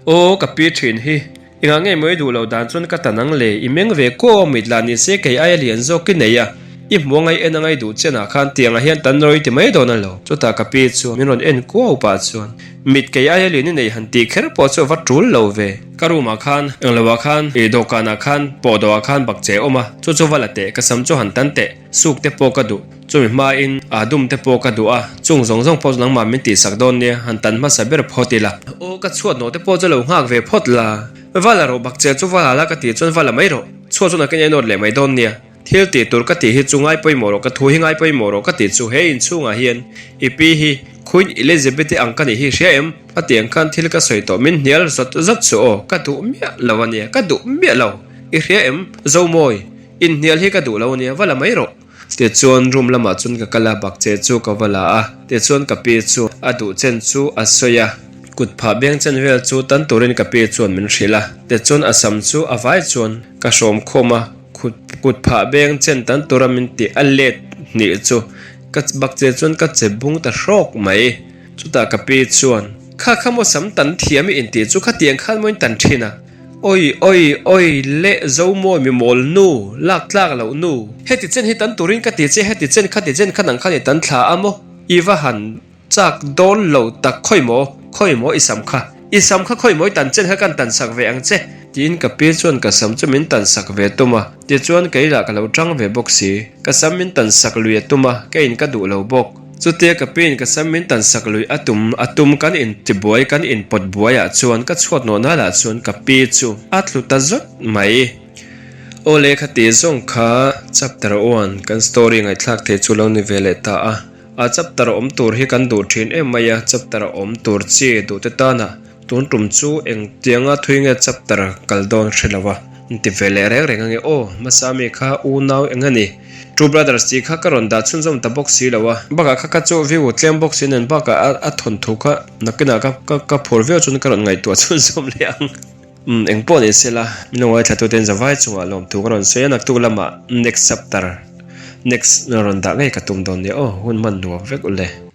Aw ka pi thin hi, engah nge maw i duh loh dan chuan ka tan ang le, i meng ve kuau a mit lah ni se kei aia lian zawk i nei a, i hmu angai en angai duh chenah khan tiangah hian tan rawh i ti mai dawn a lo. Chutah ka pi chuan min rawn en kuau pah chuan mit kei aia lian i nei han tih kher pawh chu a va tul lo ve. Ka room ah khan englo ah khan i dawhkan ah khan pawh dawh ah khan bakcheh a awm a, chu chu va la teh ka sam chu han tan teh, suk te pawh ka duh. Chumi hmain aa dum te pawh ka duh a, chung zawng zawng pawh chu nangmah min tihsak dawn nia, han tan hmasa ber phawt ila. Aw ka chhuat nawh te pawh chu lo nghak ve phawt la, va la rawh bak che chu va la la ka tih chuan va la mai rawh, chhuat chu nakin enawt leh mai dawn nia. Thil tih tur ka tih hi chu ngai pawimawh rawh ka thu hi ngai pawimawh rawh ka tih chu he inchhungah hian i pi hi Queen Elizabeth-i ang ka nih hi hria em? A tiang khan thil ka sawi tawh min hnial zawt zawt suh aw, ka duh miah lo a nia, ka duh miah lo. I hria em? Zomawi, inhnial hi ka duh lo a nia, va la mai rawh. Tichuan room lamah chuan ka kal a, bakcheh chu ka va la a, tichuan ka pi chu a duh chen chu a sawi a, kut phah beng chen vel chu tan turin ka pi chuan min hrilh a, tichuan a sam chu a vai chuan ka hrawm khawm a, kut kut phah beng chen tan tura min tih a let hnih chu ka bakcheh chuan ka che bung ta hrawk mai. Chutah ka pi chuan, Kha kha maw sam tan thiam i intih chu khatiang khan maw in tan thin a? Oi oi oi leh Zomawi mi mawl nu, lak tlak loh nu. Heti chen hi tan turin ka ti che, heti chen khati chen khan ang khan i tan thla a maw? I va han chak dawn lo tak khawi maw, khawi maw i sam kha, i sam kha khawi maw i tan chen kha kan tan sak ve ang che. Tiin ka pi chuan ka sam chu min tan sak ve tum a, tichuan kei lah ka lo tang ve bawk si. Ka sam min tan sak lui a tum a, keiin ka duh lo bawk. Chutia ka piin ka sam min tan sak lui a tum a tum kan intibuai kan inpawt buaiah chuan ka chhuat nawh nalah chuan ka pi chu a tlu ta zawt mai. Aw le khati zawng kha chapter one kan story ngaihthlak thei chu lo ni ve leh ta a, a chapter awm tur hi kan duh thin em mai a, chapter awm tur chi duh te tana tun tum chu engtianga thui nge chapter kal dawn hre lo a, inti ve leh reng reng ange aw hmasa mi kha unau eng a ni. Two Brothers tih kha ka rawn dah chhunzawm ta bawk si lo a. Bakah kha kha chu view tlem bawk si nen bakah a a thawnthu kha nakinah ka ka ka phur viau chuan ka rawn ngaihtuah chhunzawm leh ang. Umm eng pawh ni se la, min lo ngaithla tute in zavai chungah lawmthu ka rawn sawi a, naktuk lamah next chapter next rawn dah ngei ka tum dawn nia aw, hun hman nuam vek ule.